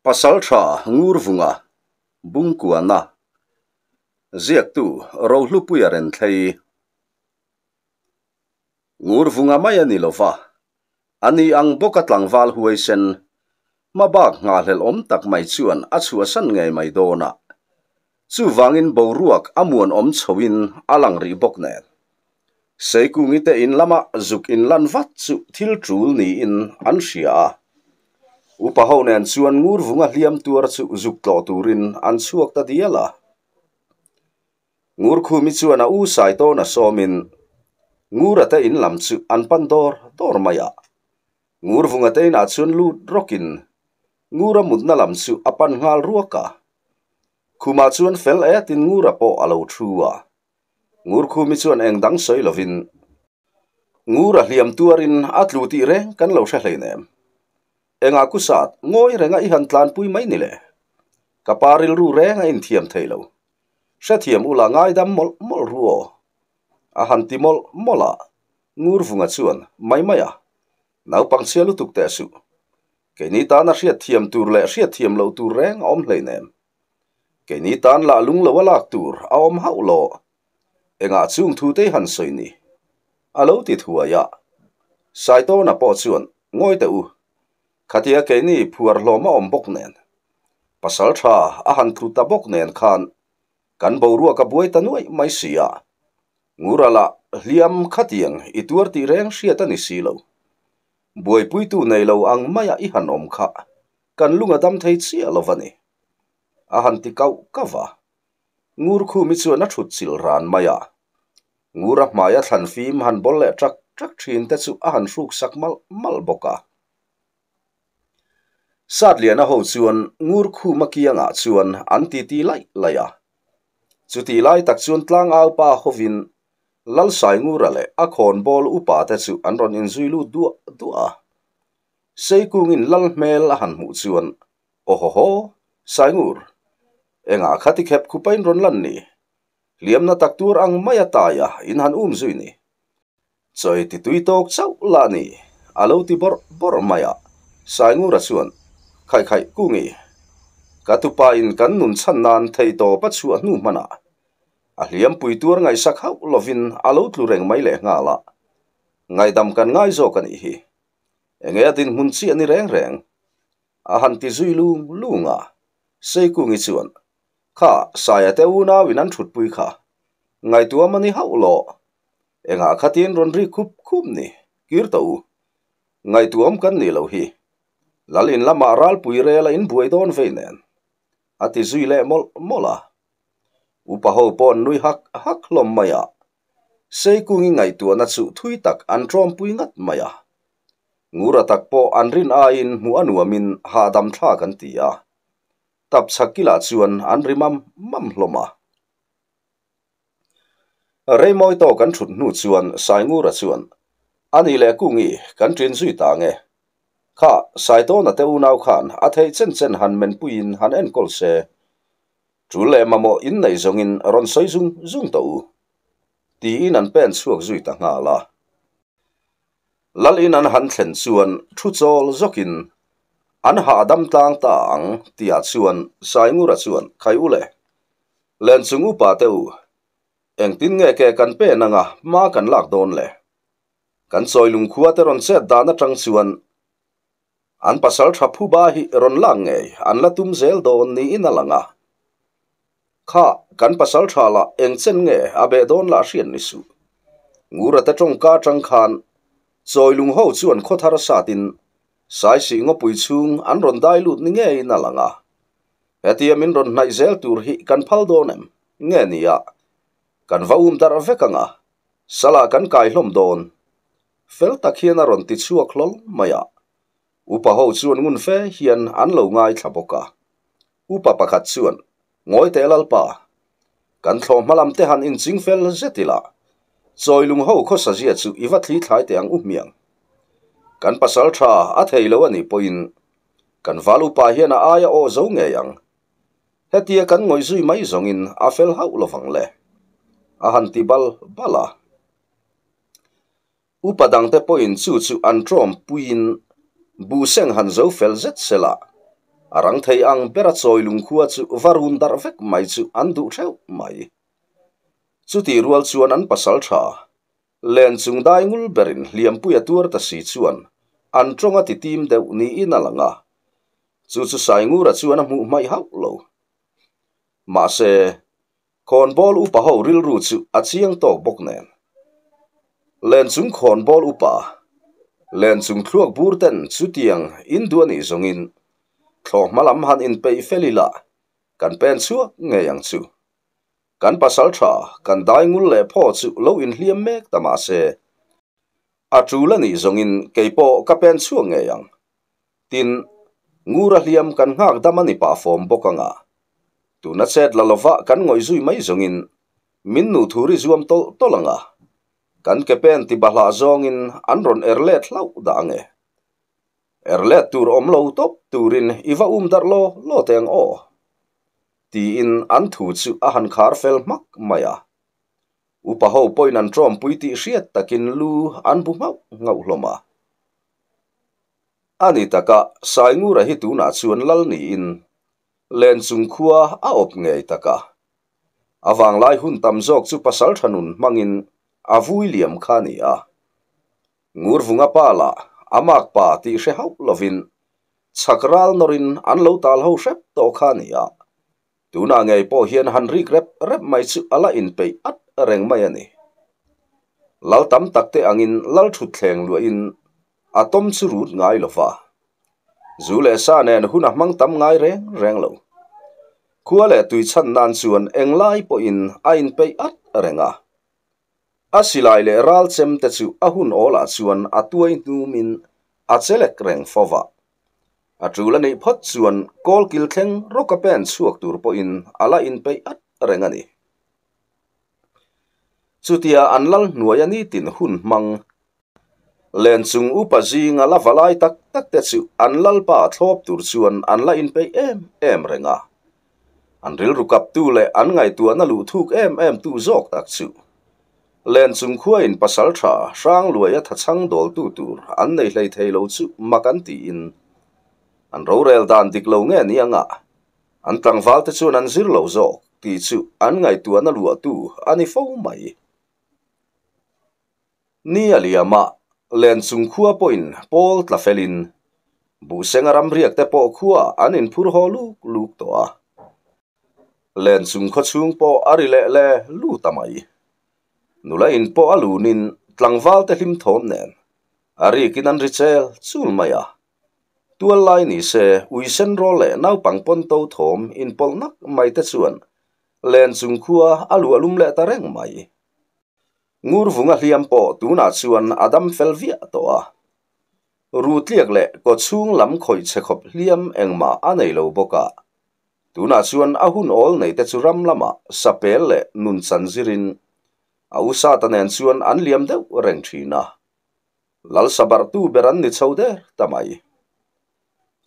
Pasaltha Ngurvunga Bungkuana Ziaktu Rohlupuia Renthlei Ngurvunga mai a ni lova, a ni ang bawka tlangval huaisen hmabak nghahhlelh awm tak mai chuan a chhuahsan ngei mai dawn a. Chuvangin boruak a muanawm chhoin a lang rih bawk nen. Seikungi te in lama zuk in lan vat chu thil tul niin an hria a. Upa ho nen chuan Ngurvunga hliam tuar chu zuk tlawh turin an chhuak ta dial a. Ngurkhumi chuan a u Saitawna sawmin Ngura te in lam chu an pan dawr dawr mai a. Ngurvunga te inah chuan lut rawkin Ngura mutna lam chu a pan nghal ruak a. Khumah chuan fel etin Ngura pawh a lo thu a. Ngurkhumi chuan eng dang sawi lovin, Ngur a hliam tuarin a tlu tih reng kan lo hre hleinem. Engah kusat ngawi renga i han tlanpui mai ni le? Ka pa rilru reng a inthiam thei lo. Hrethiam ula ngaidam mawlh mawlh ru aw. A han ti mawlh mawlh a, Ngurvunga chuan, Mai mai a, naupang chhia lutuk teh suh. Keini tana hriatthiam tur leh hriatthiam loh tur reng a awm hleinem. Keini tan lah lung lo a lak tur a awm hauh lo. Engah chung thu te han sawi ni? A lo ti thuai a. Saitawna pawh chuan, Ngawi teh u. Khatia keini phuar hlawm a awm bawk nen, pasal tha a han tlu ta bawk nen khan kan boruak a buai ta nuaih mai si a. Ngura lah hliam khatiang i tuar tih reng hriat a ni si lo. Buaipuitu nei lo ang maia i han awm kha Kan lung a dam thei chiah lo va ni. A han ti kauh kauh va. Ngur khumi chuan a thut chilh ran mai a. Ngura hmaia thlan fim han bawl leh ṭak ṭak ṭhin te chu a han hruk sak malh malh bawk a. Satliana ho chuan Ngur khuma kiangah chuan an titi laih laih a. Chutih lai tak chuan tlangau pa hovin Lalsaingura leh a khawnbawl upa te chu an rawn inzui lut duah duah a. Seikungin lal hmel a han hmuh chuan, Aw haw haw, Saingur, engah kha ti khep khupa in rawn lan ni? Hliamna tak tur ang mai a taia in han um zui ni. Chawi ti tui tawk chauh lah ni, a lo ti bawrh bawrh mai a. Saingura chuan, Khaih khaih Kungi, ka tupa in kan nun chhan nan thei tawp a chhuah hnu hmanah a hliampui tuar ngaihsak hauh lovin a lo tlu reng mai lehnghal a, ngaihdam kan ngai zawk a nih hi. Enge a dinhmun chiah ni reng reng? A han ti zui lung lung a. Seikungi chuan, Kha, Saia te unauin an thutpui kha. Ngaihtuam a ni hauh lo. Engah khatin rawn ri khup khup ni, kir tawh u. Ngaihtuam kan nih loh hi. Lal in lamah ralpui rel a inbuai dawn vei nen. A ti zui leh mawlh mawlh a. Upa ho pawh an nui hak hak hlawm mai a. Seikungi ngaihtuahna chu thui tak an tawmpui ngat mai a. Ngura tak pawh an rin aiin hmuh a nuamin hahdam thlak an ti a. Tapchhak kilah chuan an ri mam mam hlawm a. Reimawi tawk an thut hnu chuan Saingura chuan, A nih leh Kungi, kan ṭin zui ta nge? Kha, Saitawna te unau khan a theih chen chen han menpuiin han enkawl se. Ṭul leh mamawh in neih zawngin rawn sawi zung zung tawh u. Tiin an pen chhuak zui ta nghal a. Lal in an han thlen chuan thu chawl zawkin an hahdam tlang ta ang tihah chuan Saingura chuan Khai u le, Lenchung upa te u, engtin nge ke kan pen anga hma kan lak dawn le? Kan chawi lungkhua te rawn chet dan atang chuan An pasal tha phuba hi rawn lak ngei an la tum zel dawn niin a lang a. Kha kan pasal tha lah eng chen nge a beh dawn lah hriat ni suh. Ngura te tawngka atang khan Chawilung ho chuan khaw thar satin Saisih ngawpui chhung an rawn dai lut ni ngeiin a lang a. Hetia min rawn hnaih zel tur hi kan phal dawn em? Nge nia, kan va um darh vek ang a, salah kan kai hlawm dawn. Fel tak hian a rawn ti chhuak hlawl mai a. Upa ho chuan ngun fe hian an lo ngaithla bawk a. Upa pakhat chuan, Ngawi teh Lalpa, kan thlawh hma lam te han inching fel zet ila, Chawilung ho khawsazia chu i va thli thlai teh ang u hmiang. Kan pasal tha a thei lo a nih pawhin kan val upa hian a aia aw zo ngei ang. Hetia kan ngawih zui mai zawngin a fel hauh lovang le. A han ti bal bal a. Upa dangte pawhin chu chu an tawm puiin buhseng han zo fel zet sela, A rang thei ang bera Chawilung khua chu va run darh vek mai chu an duh theuh mai. Chutih rual chuan an pasal tha len chung dai ngul berin hliampui a tuar ta si chuan an tawng a ti tim deuh niin a lang a, chu chu Saingura chuan a hmuh hmaih hauh lo. Mahse, khawnbawl upa ho rilru chu a chiang tawk bawk nen. Len chung khawnbawl upa, len chung thluak bur ten chutiang in duh a nih zawngin thlawh hma lam han inpeih fel ila kan pen chhuak ngei ang chu. Kan pasal tha, kan dai ngul leh phaw chu lo inhliam mek ta mah se, a tul a nih zawngin kei pawh ka pen chhuak ngei ang. Tin, Ngura hliam kan nghak dam a ni pah fawm bawk ang a. Tuna chet la lova kan ngawih zui mai zawngin min nu thur i zuam tawlh tawlh ang a. Kan ke pen ti bahlah zawngin an rawn er let hlauh dah ang e. Er let tur awm lo tawp turin i va um darh law law teh ang aw. Tiin an thu chu a han khar fel hmak mai a. Upa ho pawhin an tawmpui tih hriat takin lu an bu nghauh nghauh hlawm a. A ni taka, Saingura hi tunah chuan lal niin Lenchung khua a awp ngei taka. A vanglai hun tam zawk chu pasal tha nun hmangin a vui liam kha a ni a. Ngurvunga pa lah a mak pa tih hre hauh lovin chhak ral nawrin an lo tal ho hrep tawh kha a ni a. Tunah ngei pawh hian han rik rep rep mai chu a la inpeih at reng mai a ni. Lal tam tak te angin lal thutthleng luahin a tawm chu rut ngai lo va. Zu leh sa nen hun a hmang tam ngai reng reng lo. Khua leh tui chhan nan chuan englai pawhin a inpeih at reng a. A silai leh ral chem te chu a hun awlah chuan a tuai hnumin a chelek reng fo va. A tul a neih phawt chuan kawlkil thleng rawka pen chhuak tur pawhin a la inpeih at reng a ni. Chutia an lal hnuaia nitin hun hmang len chung upa zinga la va lai tak tak te chu an lalpa thlawp tur chuan an la inpeih em em reng a. An rilru kaptu leh an ngaihtuahna luh thuk em em tu zawk tak chu Len chung khuain pasal tha hrang luaia thachhang dawltu tur an nei hlei thei lo chu mak an tiin an rorel dan dik lo nge ni anga an tlangval te chuan an zir lo zawk tih chu an ngaihtuahna luahtu a ni fo mai. Ni a liam a, len chung khua pawhin pawl tla felin buhsenga ramriak te pawh khua an inphur haw luk luk tawh a. Len chung khaw chhung pawh a ri leh le lut a mai. Nula in pawh a lunin tlangval te hlim thawm nen a rikin an ri chel chul mai a. Tual lai ni se ui sen rawl leh naupang pawn to thawm inpawlh nak mai te chuan len chung khua a luah lum leh ta reng mai. Ngurvunga hliam pawh tunah chuan a dam fel viah tawh a. Rutliak leh kawchhung lam khawih chhe khawp hliam engmah a nei lo bawk a. Tunah chuan a hun awl nei te chu ram lamah sapel leh nun chan zirin a usata nen chuan an liam deuh reng thin a. Lal sabarhtu ber an ni chho der ta mai.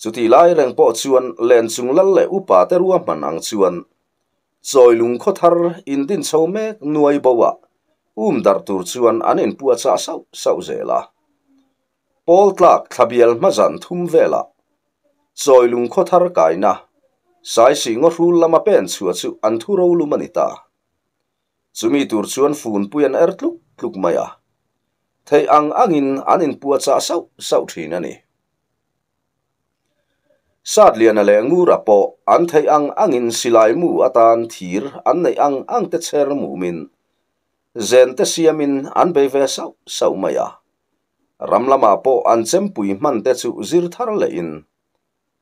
Chutih lai reng pawh chuan len chung lal leh upa te ruahman ang chuan Chawilung khawthar indin chho mek nuai bo ah um darh tur chuan an inpuahchah sauh sauh zel a. Pawl tlak thlabial hmazan thum velah Chawilung khawthar kaina Saisih ngawhrul lama pen chhuah chu an thu rolum a ni ta. Chumi tur chuan funpui an er tluk tluk mai a. Theih ang angin an inpuahchah sauh sauh thin a ni. Satliana leh Ngura pawh an theih ang angin silai mu atan thir an neih ang ang te chher mumin zen te siamin an bei ve sauh sauh mai a. Ram lamah pawh an chempui hman te chu zir thar lehin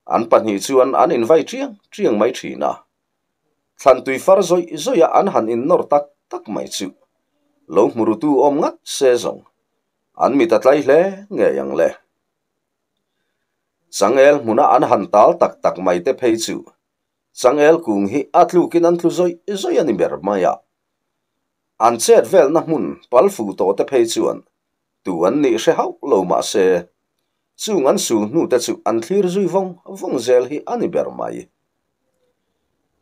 an pahnih chuan an invai chiang chiang mai thin a. Thlan tui far zawih zawih a an han innawr tak tak mai chu lo hmurutu awm ngat se zawng an mit a tlai hle ngei ang le. Changel hmuna an han tal tak tak mai te phei chu changel kung hi a tlukin an tlu zawih zawih a ni ber mai a. An chet velna hmun pal fuh tawh te phei chuan tu an nih hre hauh lo mah se chung an sul hnu te chu an thlir zui vawng vawng zel hi a ni ber mai.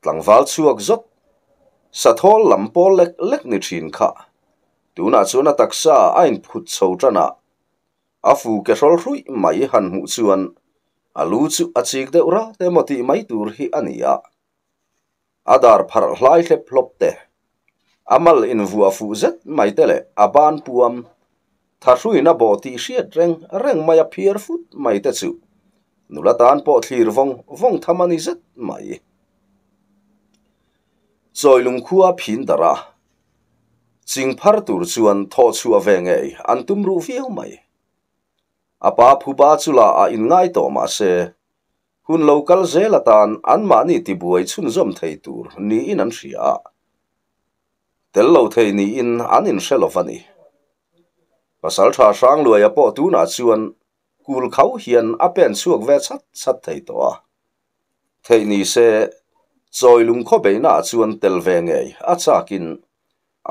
Tlangval chhuak zawt sathawl lam pawl lek lek ni thin kha tunah chuan a taksa a inphut chho tan a, a fu ke hrawl hruih mai han hmuh chuan A lu chu a chik deuh rat emaw tih mai tur hi a ni a. A dar pharh hlai hlep hlawp te, a mal invuah fuh zet mai te leh a ban puam thahruin a bawh tih hriat reng reng mai a phiar fut mai te chu nula tan pawh thlir vawng vawng tham a ni zet mai. Chawi lungkhua phin darh a, ching phar tur chuan thawh chhuah ve ngei an tum ruh viau mai. A pa phuba chu la a inngai tawh mah se, hun lo kal zel atan anmahni tibuai chhunzawm thei tur niin an hria a, tel lo thei niin an inhre lo va ni. Pasaltha Hrangluaia pawh tunah chuan kul khau hian a pen chhuak ve chhat chhat thei tawh a. Theih ni se, chawi lungkhaw beihnaah chuan tel ve ngei a chakin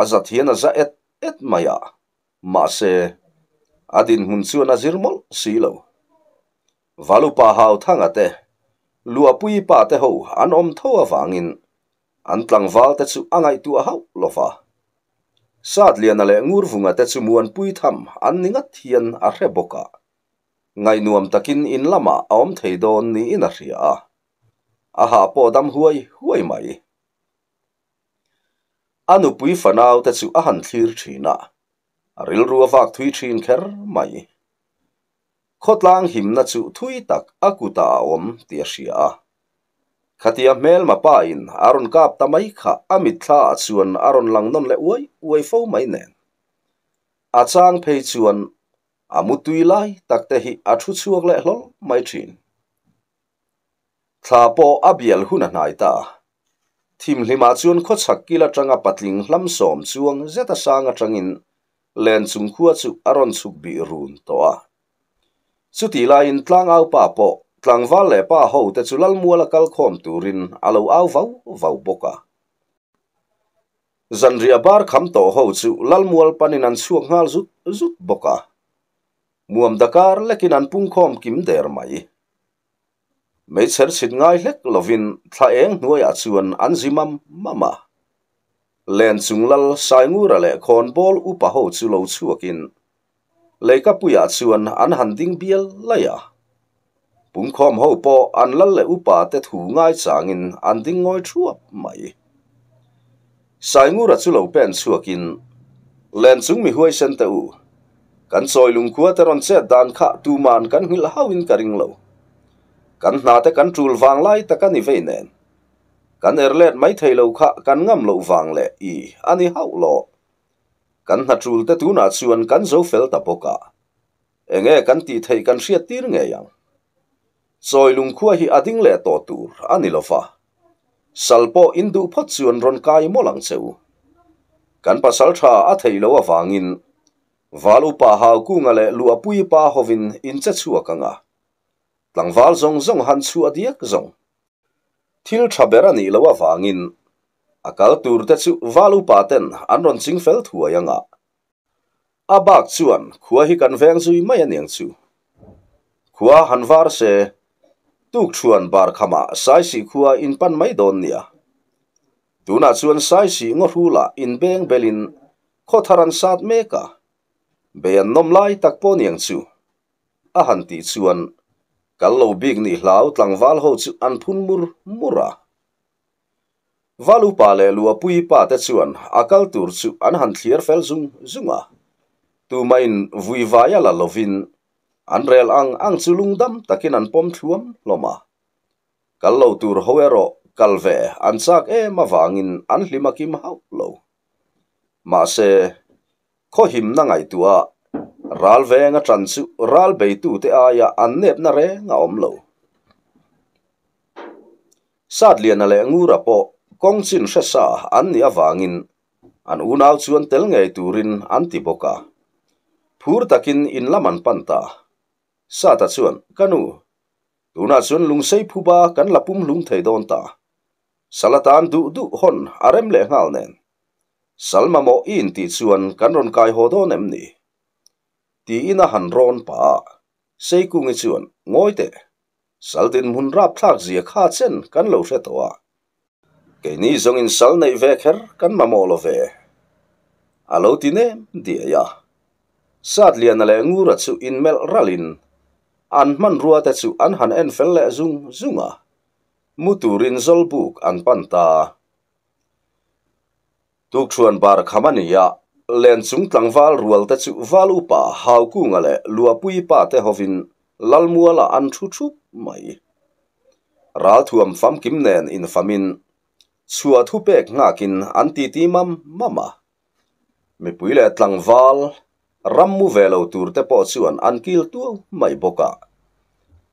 a zat hian a za et et mai a, mahse, a dinhmun chuan a zir mawlh si lo. Valupa Hauthanga te, Luahpui pa te ho an awm tho avangin an tlangval te chu a ngaihtuah hauh lo va. Satliana leh Ngurvunga te chu Muanpui tham an ni ngat hian a hre bawk a. Ngaihnuam takin in lamah a awm thei dawn niin a hria a, a hah pawh dam huai huai mai. A nupui fanau te chu a han thlir thin a, a rilru a vak thui thin kher mai. Khawtlang himna chu thui tak a kutah a awm tih a hria a. Khatia hmelma pa in a rawn kap ta mai kha a mitthla ah chuan a rawn lang nawn leh uai uai fo mai nen. A chang phei chuan A mutui lai tak te hi a thu chhuak leh hlawl mai thin. Thla pawh a bial hun a hnai ta. Thimhlimah chuan khawchhak kil atanga patling hlam sawm chuang zet a sang atangin len chung khua chu a rawn chhuk bih run tawh a. Chutih laiin tlangau pa pawh tlangval leh pa ho te chu Lalmuala kal khawm turin a lo au vau vau bawk a. Zanriah bar kham tawh ho chu Lalmual panin an chhuak nghal zut zut bawk a. Muam dakar lekin an pungkhawm kim der mai. Meichher chhit ngai hlek lovin thla eng hnuaiah chuan an zi mam mam a. Len chung lal Saingura leh Khawnbawl upa ho chu lo chhuakin Leikapuiah chuan an han ding bial laih a. Pungkhawm ho pawh an lal leh upa te thu ngaichangin an ding ngawi thuap mai. Saingura chu lo pen chhuakin, Len chung mi huaisen teh u, kan chawi lungkhua te rawn chet dan kha tuman kan nghilh hauhin ka ring lo. Kan hna te kan tul vang lai tak a ni vei nen. Kan er let mai thei lo kha kan ngam loh vang leh i a ni hauh lo. Kan hna tul te tunah chuan kan zo fel ta bawk a. Enge kan tih theih kan hriat tir ngei ang. Chawi lungkhua hi a ding leh tawh tur a ni lo va. Sal pawh in duh phawt chuan rawn kai mawlh ang che u. Kan pasal tha a theih loh avangin Val upa Haukunga leh Luahpui pa hovin in che chhuak ang a. Tlangval zawng zawng han chhuah diak zawng. Thil tha ber a nih loh avangin a kal tur te chu Val upa ten an rawn ching fel thuai ang a. A bak chuan khua hi kan veng zui mai a niang chu. Khua han var se, tuk thuan bar khamah Saisih khua in pan mai dawn nia. Tunah chuan Saisih ngaw hrulah inbeng belin khaw thar an sat mek a, bei an nawm lai tak pawh niang chu. A han tih chuan kal lo bik nih hlau tlangval ho chu an phun mur mur a. Valupa leh Luapui pa te chuan a kal tur chu an han thliar fel zung zung a, tumahin vui vai a la lovin an rel ang ang chu lungdam takin an pawm thluam hlawm a. Kal lo tur ho erawh kal ve an chak em avangin an hlim a kim hauh lo. Mahse, khaw himna ngaihtuah ral veng a ṭan chu ral beitute aia an nepna reng a awm lo. Satliana leh Ngura pawh kawng chin hre sa an nih avangin an unau chuan tel ngei turin an ti bawk a. Phur takin in lam an pan ta. Sata chuan, Ka nu, tunah chuan lungsei phuba kan la pum hlum thei dawn ta. Sal atan duh duh hawn a rem leh nghal nen. Sal mamawh i intih chuan kan rawn kai haw dawn em ni? Tiin a han rawn pah a, Seikungi chuan, Ngawi teh, Sal dinhmun rapthlak zia kha chen kan lo hre tawh a, keini zawngin sal neih ve kher kan mamawh lo ve, a lo ti nem diai a. Satliana leh Ngura chu inmelh ralhin An hmanrua te chu an han en fel leh zung zung a, mu turin Zawlbuk an pan ta. Tukṭhuan bar kham a ni a, Lenchung tlangval rual te chu Val Upa Haukunga leh Luapuii pa te hovin Lalmualah an ṭhu ṭhup mai. Ralthuam famkim nen infamin chhuah thupek nghakin an titi mam mam a. Mipui leh tlangval ram mu ve lo tur te pawh chuan an kil tuau mai bawk a.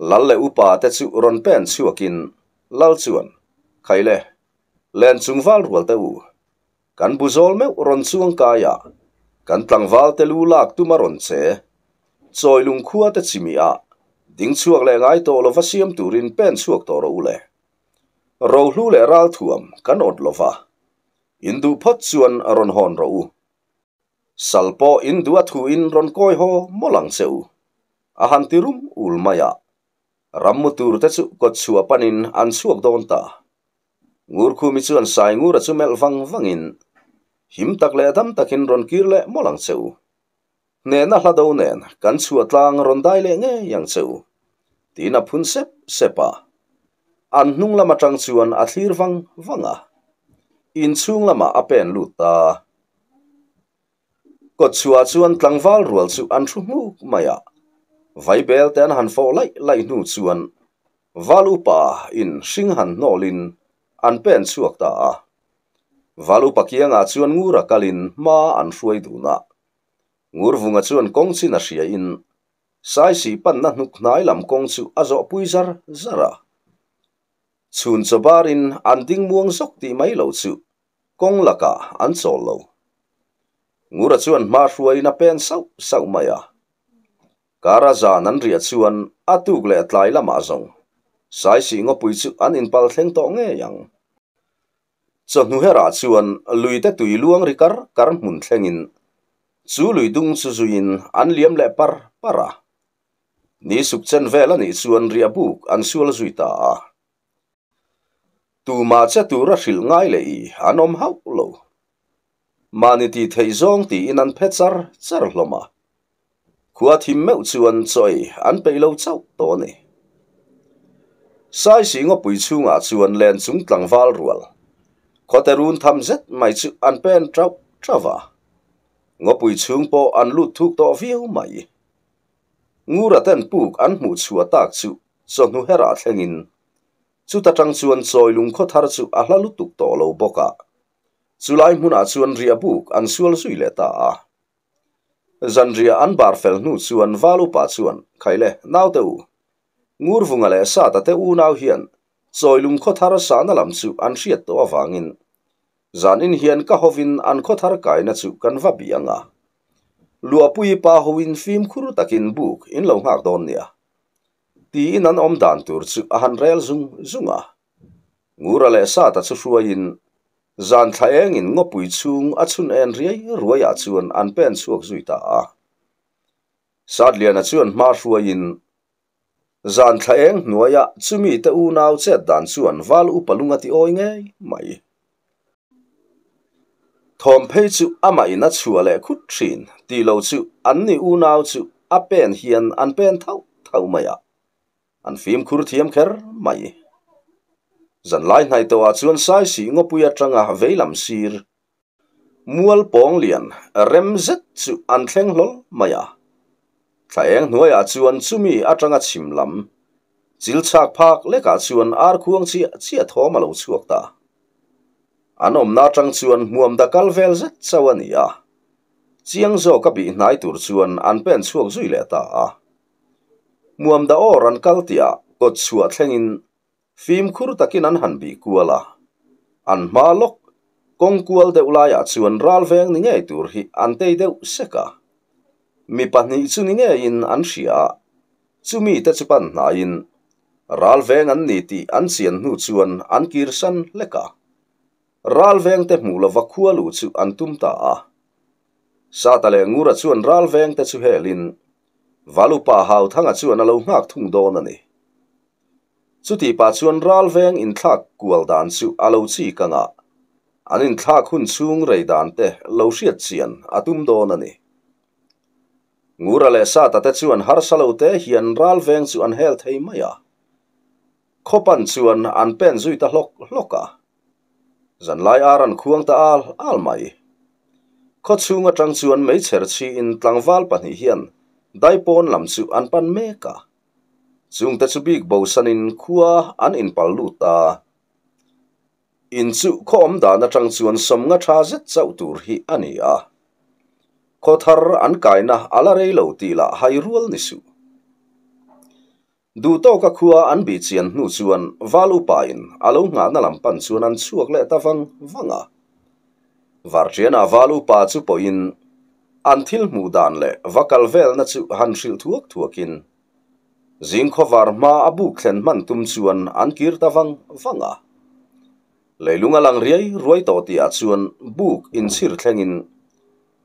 Lal leh upa te chu rawn pen chhuakin Lal chuan, Khaile, len chung val rual te u, kan bu zawl meuh rawn chuang kai a, kan tlangval te lu lak tum a rawn che. Chawi lungkhua te chimih a, ding chhuak leh ngai tawh lova siam turin pen chhuak tawh rawh u le. Rohlu leh ralthuam kan awt lova, In duh phawt chuan rawn hawn rawh u. Sal pawh in duh a thuin rawn kawi haw mawlh ang che u. A han ti rum ul mai a. Rammu tur te chu kawt chhuah panin an chhuak dawn ta. Ngurkhumi chuan Saingura chu melh vang vangin, Him tak leh dam takin rawn kir leh mawlh ang che u. Hnehna hla do nen kan chhuah tlang rawn dai leh ngei ang che u, tiin a phun sep sep a. An hnung lam atang chuan a thlir vang vang a, inchhung lamah a pen lut ta. Kawtchhuah chuan tlangval rual chu an thu hmuk mai a, vaibel te an han fawh laih laih hnu chuan Val upa in hring han hnawlin an pen chhuak ta a. Val upa kiangah chuan Ngura kalin hma an hruai dun a. Ngurvunga chuan kawng chin a hria in Saisih panna hnuk hnai lam kawng chu a zawh pui zar zar a. Chhun chaw barin an ding muang zawk tih mai lo chu kawng lakah an chawl lo. Ngura chuan hma hruaiin a pen sauh sauh mai a. Kara zan an riah chuan a tuk leh tlai lamah zawng Saisih ngawpui chu an inpal thleng tawh ngei ang. Chawhnu herah chuan luite tui luang ri kar kar hmun thlengin chu lui dung chu zuiin an liam leh par par a. Ni suk chen vel a nih chuan riah buk an sual zui ta a. Tumah che tura hrilh ngai leh i an awm hauh lo. Mahni tih theih zawng tiin an phe char char hlawm a. Khua thim meuh chuan chaw ei an peih lo chauh tawh a ni. Saisi ngawpui chhungah chuan len chung tlangval rual, khawte run tham zet mai chu an pen tauh tauh a. Ngawpui chhung pawh an lut thuk tawh viau mai. Ngura ten puk an hmuh chhuah tak chu chawhnu herah thlengin chuta tang chuan chawi lungkhaw thar chu a hla lutuk tawh lo bawk a. Chulai hmunah chuan riah buk an sual zui leh ta a. Zanriah an bar fel hnu chuan Val upa chuan, Khaile, naute u, Ngurvunga leh Sata te unau hian chawi lungkhaw thar sahna lam chu an hriat tawh avangin zanin hian ka hovin an khaw thar kaina chu kan va bih ang a. Luahpui pa hoin fimkhur takin buk in lo nghak dawn nia. Tiin an awm dan tur chu a han rel zung zung a. Ngura leh Sata chu hruaiin zan thla engin ngawpui chhung a chhun en riai ruaiah chuan an pen chhuak zui ta a. Satliana chuan hma hruaiin zan thla eng hnuaia chumi te unau chet dan chuan val upa lung a ti awi ngei mai. Thawm phei chu amah in a chhuah leh khut thin tih lo chu an ni unau chu a pen hian an pen thauh thauh mai a, an fimkhur thiam kher mai. Zanlai hnaih tawhah chuan Saisih ngawpui atanga veilam sir mual pawng lian rem zet chu an thleng hlawl mai a. Thla eng hnuaiah chuan chumi atanga chhim lam chil chhak phak lekah chuan ar khuang chiah chiah thawm a lo chhuak ta. An awmna atang chuan hmuam da kal vel zet chauh a ni a, chiang zawk a bih hnai tur chuan an pen chhuak zui leh ta a. Hmuam da awr an kal tihah kawt chhuah thlengin fimkhur takin an han bih kual a, an hma lawk kawng kual deuh laiah chuan ral veng ni ngei tur hi an tei deuh sek a. Mi pahnih chu ni ngeiin an hria a, chumi te chu pan hnaiin ral veng an ni tih an chian hnu chuan an kirsan hlek a. Ral veng te hmuh lova khua luh chu an tum ta a. Sata leh Ngura chuan ral veng te chu helin Valupa Hauthanga chuan a lo nghak thung dawn a ni. Chutih pah chuan ral veng inthlak kual dan chu a lo chi kang a, an inthlak hun chhung rei dan te lo hriat chian a tum dawn a ni. Ngura leh Sata te chuan harsa lo te hian ral veng chu an hel thei mai a. Khawpan chuan an pen zui ta hlawk hlawk a. Zanlai ar an khuang ta al al mai. Khawchhung atang chuan meichher chhiin tlangval pahnih hian daipawn lam chu an pan mek a. Chungte chu bik bosanin khua an inpal lut ta. In chu khaw awm dan atang chuan sawmnga tha zet chauh tur hi a ni a. Khaw thar an kaina a la rei lo tih lah hai rual ni suh. Duh tawka khua an bih chian hnu chuan Val upain a lo nghahna lam pan chuan an chhuak leh ta vang vang a. Varṭiana Val upa chu pawhin an thil hmuh dan leh va kal velna chu han hrilh thuak thuakin Zingkhawvar hma a buk thlen hman tum chuan an kir ta vang vang a. Leilung a lang riai ruai tawh tihah chuan buk inchhir thlengin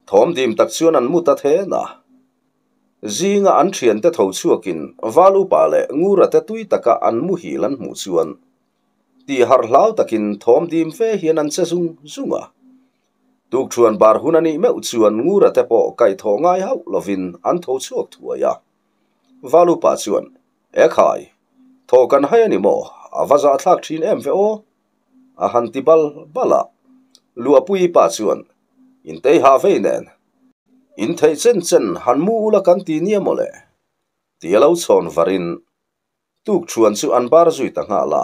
thawm dim tak chuan an mu ta then a. Zinga an thiante tho chhuakin Val upa leh Ngura te tui taka an muhil an hmuh chuan tih harh hlau takin thawm dim fe hian an che zung zung a. Tukṭhuan bar hun a nih meuh chuan Ngura te pawh kaihthawh ngai hauh lovin an tho chhuak thuai a. Val upa chuan, E khai, thaw kan hai a ni maw? A va zahthlak thin em ve aw? A han ti bal bal a. Luahpuii pa chuan, Intei hah vei nen, in theih chen chen han mu ula kan ti nia maw le? Ti a lo chhawn varin tukṭhuan chu an bar zui ta nghal a.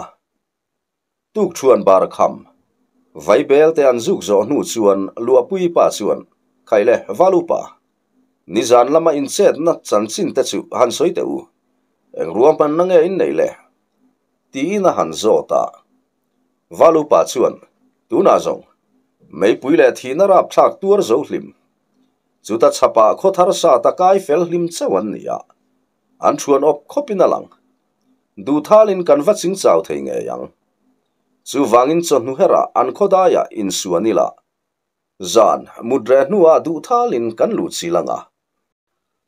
Tukṭhuan bar kham, vaibel te an zuk zawh hnu chuan Luahpuii pa chuan, Khaile, Val upa, nizan lama inchetna chanchin te chu han sawi teh u, eng ruahmanna nge in nei le? Tiin a han zawt a. Val upa chuan, Tunah zawng, meipui leh thihna rapthlak tuar zo hlim, chuta chhapah khawthar sa ta kai fel hlim chauh an ni a, an ṭhuan awp khawpin a lang. Duhthalin kan va ching chau thei ngei ang. Chuvangin chawhnu herah an khawdaiah insuan ila, zan mut reh hnuah duhthalin kan luh chil ang a.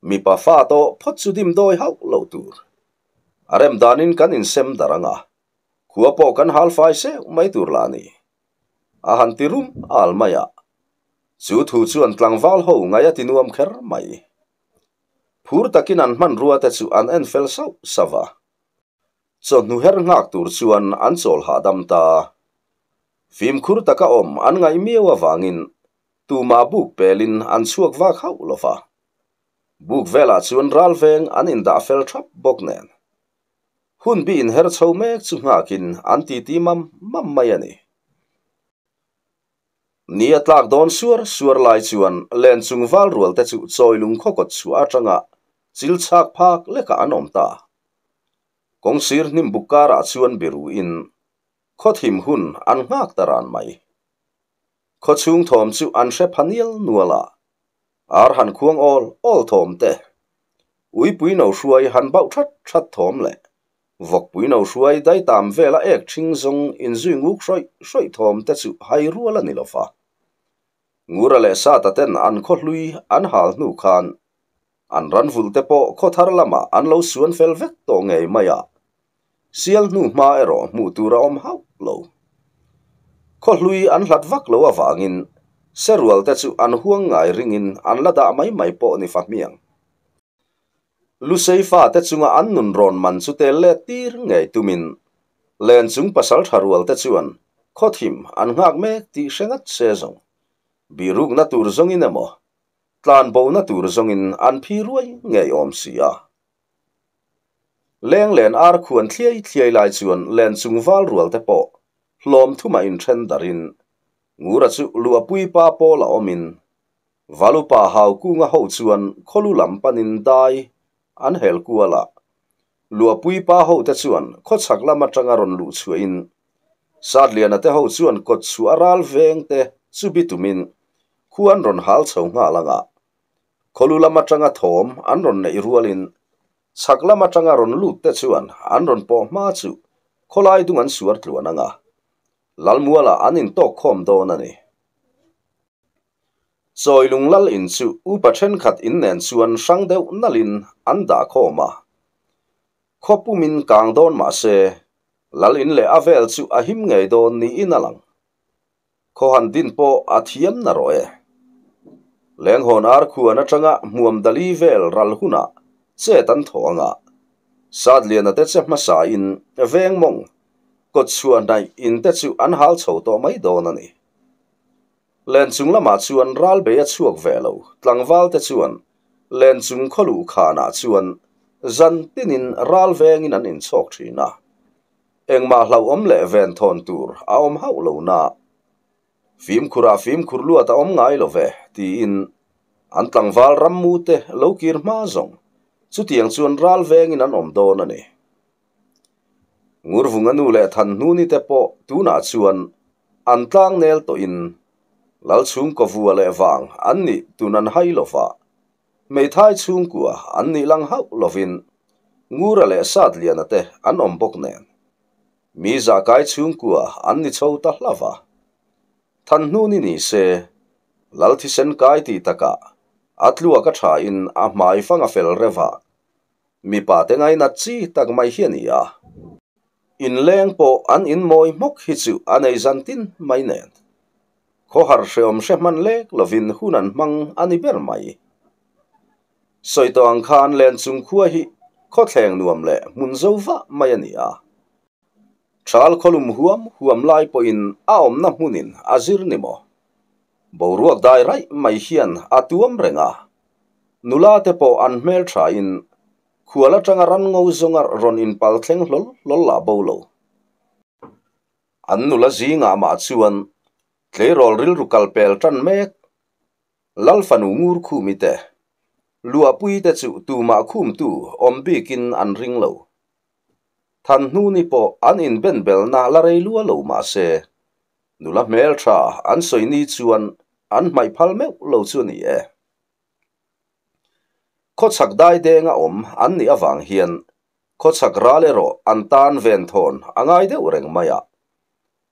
Mipa fa tawh phawt chu dimdawi hauh loh tur. A rem danin kan insem darh ang a, khua pawh kan hal fai seuh mai tur lah a ni. A han ti rum al mai a, chu thu chuan tlangval ho ngaih a ti nuam kher mai. Phur takin an hmanrua te chu an en fel sauh sauh a. Chawhnu her nghak tur chuan an chawl hahdam ta. Fimkhur taka awm an ngaih miau avangin tumah buk pelin an chhuak vak hauh lo va. Buk velah chuan ral veng an indah fel thap bawk nen. Hun bi inher chho mek chu nghakin an titi mam mam mai a ni. Ni a tlak dawn suar suar lai chuan len chung val rual te chu chawi lung khawkawt chhuah atanga chil chhak phak lekah an awm ta. Kawngsir hnim buk karah chuan biruin khawthim hun an nghak ta ran mai. Khawchhung thawm chu an hre pha nial nual a, ar han khuang awl awl thawm te, uipui no hruai han bauh that that thawm leh Vawkpui no hruai daitam vela ek ṭhing zawng inzui nguk hrawih hrawih thawm te chu hai rual a ni lo va. Ngura leh Sata ten an khaw hlui an hal hnu khan an ran vulh te pawh khaw thar lamah an lo suan fel vek tawh ngei mai a, sial hnu hma erawh hmuh tur a awm hauh lo. Khaw hlui an hlat vak lo avangin serual te chu an huang ngai ringin an la dah mai mai pawh ni fa hmiang. Lusei fate chunga an nun rawn man chu tel let tir ngei tumin len chung pasal tha rual te chuan khawthim an nghak mek tih hre ngat se zawng. Birukna tur zawngin emaw, tlanbona tur zawngin an phi ruai ngei awm si a. Leng len ar khuan thliai thliai lai chuan len chung val rual te pawh hlawm thuma inthen darin Ngura chu luahpui pa pawl a awmin Valupa Haukunga ho chuan khawlu lam panin dai an hel kual a, Luahpui pa hote chuan khawchhak lam atanga rawn luh chhuahin Satliana te ho chuan kawt chhuah a ral veng te chu bi tumin khu an rawn hal chho nghal ang a, khawlu lam atanga thawm an rawn neih rualin chhak lam atanga rawn lut te chuan an rawn pawh hma chu khawlai dung an suar tluan ang a, Lalmualah an intawk khawm dawn a ni. Chawi lung lal in chu upa thenkhat in nen chuan hrang deuh nalhin an dah khawm a. Khaw pumin kang dawn mah se, lal in leh a vel chu a him ngei dawn niin a lang. Khaw han din pawh a thiam na rawh e. Lenghawn ar khuan atanga hmuam dali vel ral hunah chet an thaw anga Satliana te che hmasa in veng mawng kawt chhuah hnaih in te chu an hal chho tawh mai dawn a ni. Len chung lamah chuan ral bei a chhuak ve lo, tlangval te chuan len chung khaw luh khanah chuan zan tinin ral vengin an inchhawk thin a. Engmah hlauhawm leh venthawn tur a awm hauh lo na. Fimkhurah fimkhur luat a awm ngai lo ve, tiin an tlangval rammu te lo kir hma zawng chutiang chuan ral vengin an awm dawn a ni. Ngurvunga nu leh Thanhnuni te pawh tunah chuan an tlangnel tawhin Lalchhungkaw vua leh vang an nih tun an hai lo va, hmeithai chhungkua an nih lang hauh lovin Ngura leh Satliana te an awm bawk nen mi zahkai chhungkua an ni chho ta hla va. Thanhnuni ni se Lal thisen kai tih takah a tluak a thain a hmai fang a fel reuh a. Mipa te ngainat chi tak mai hi a ni a. Inleng pawh an inmawi hmawk hi chu a nei zan tin mai nen. Khawhar hreawm hre hman lek lovin hun an hmang a ni ber mai. Sawi tawh ang khan Lenchung khua hi khawthleng nuam leh hmun zo vah mai a ni a. Thal khawlum huam huam lai pawhin a awmna hmunin a zir ni maw? Boruak dai raih mai hian a tuam reng a, nula te pawh an hmel thain khual atanga ran ngo zawnga rawn inpal thleng hlawl hlawl lah bo lo. An nula zingah mah chuan tleirawl rilru kal pel tan mek Lal fanu ngur khumi te, luahpui te chu tumah khumtu awm bikin an ring lo. Than hnu ni pawh an inbenbelna la rei lua lo mah se, Nula hmeltha an sawi ni chuan an hmaih phal meuh lo chu a ni e. Khawchhak dai denga awm an nih avang hian khawchhak ral erawh an tan venthawn a ngai deuh reng mai a.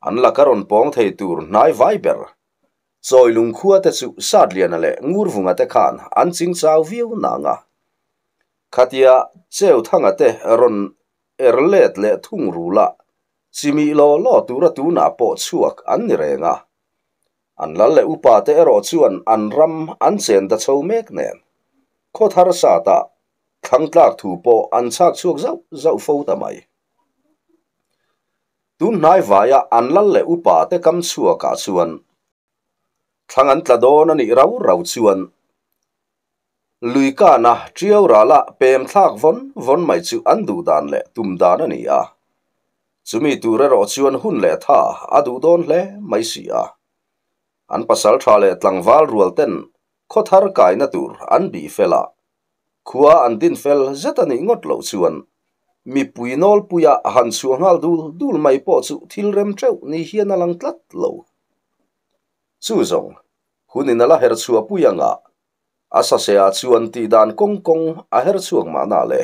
An laka rawn pawng thei tur hnai vai ber Chawi lungkhua te chu Satliana leh Ngurvunga te khan an ching chau viau nang a. Khatia Cheuthanga te rawn er let leh thung rula Chimih law law tura tunah pawh chhuak an ni reng a. An lal leh upa te erawh chuan an ram an chen ta chho mek nen. Khaw thar satah thlang tlak thu pawh an chhak chhuak zauh zauh fo ta mai. Tun hnai vaia an lal leh upa te kam chhuakah chuan thlang an tla dawn a nih rau rau chuan Lui kana ṭiau rala pem thlak vawn vawn mai chu an duh dan leh tum dan a ni a. Chumi tur erawh chuan hun leh tha a duh dawn hle mai si a. An pasal tha leh tlangval rual ten khaw thar kaina tur an bih fel a, khua an din fel zet a nih ngawt loh chuan mipui nawlpuia han chhuah nghal dul dul mai pawh chu thil rem teuh ni hian a lang tlat lo. Chu zawng hunin a la her chhuah pui anga A sasea chuan tih dan kawng kawng a her chhuak mahna le.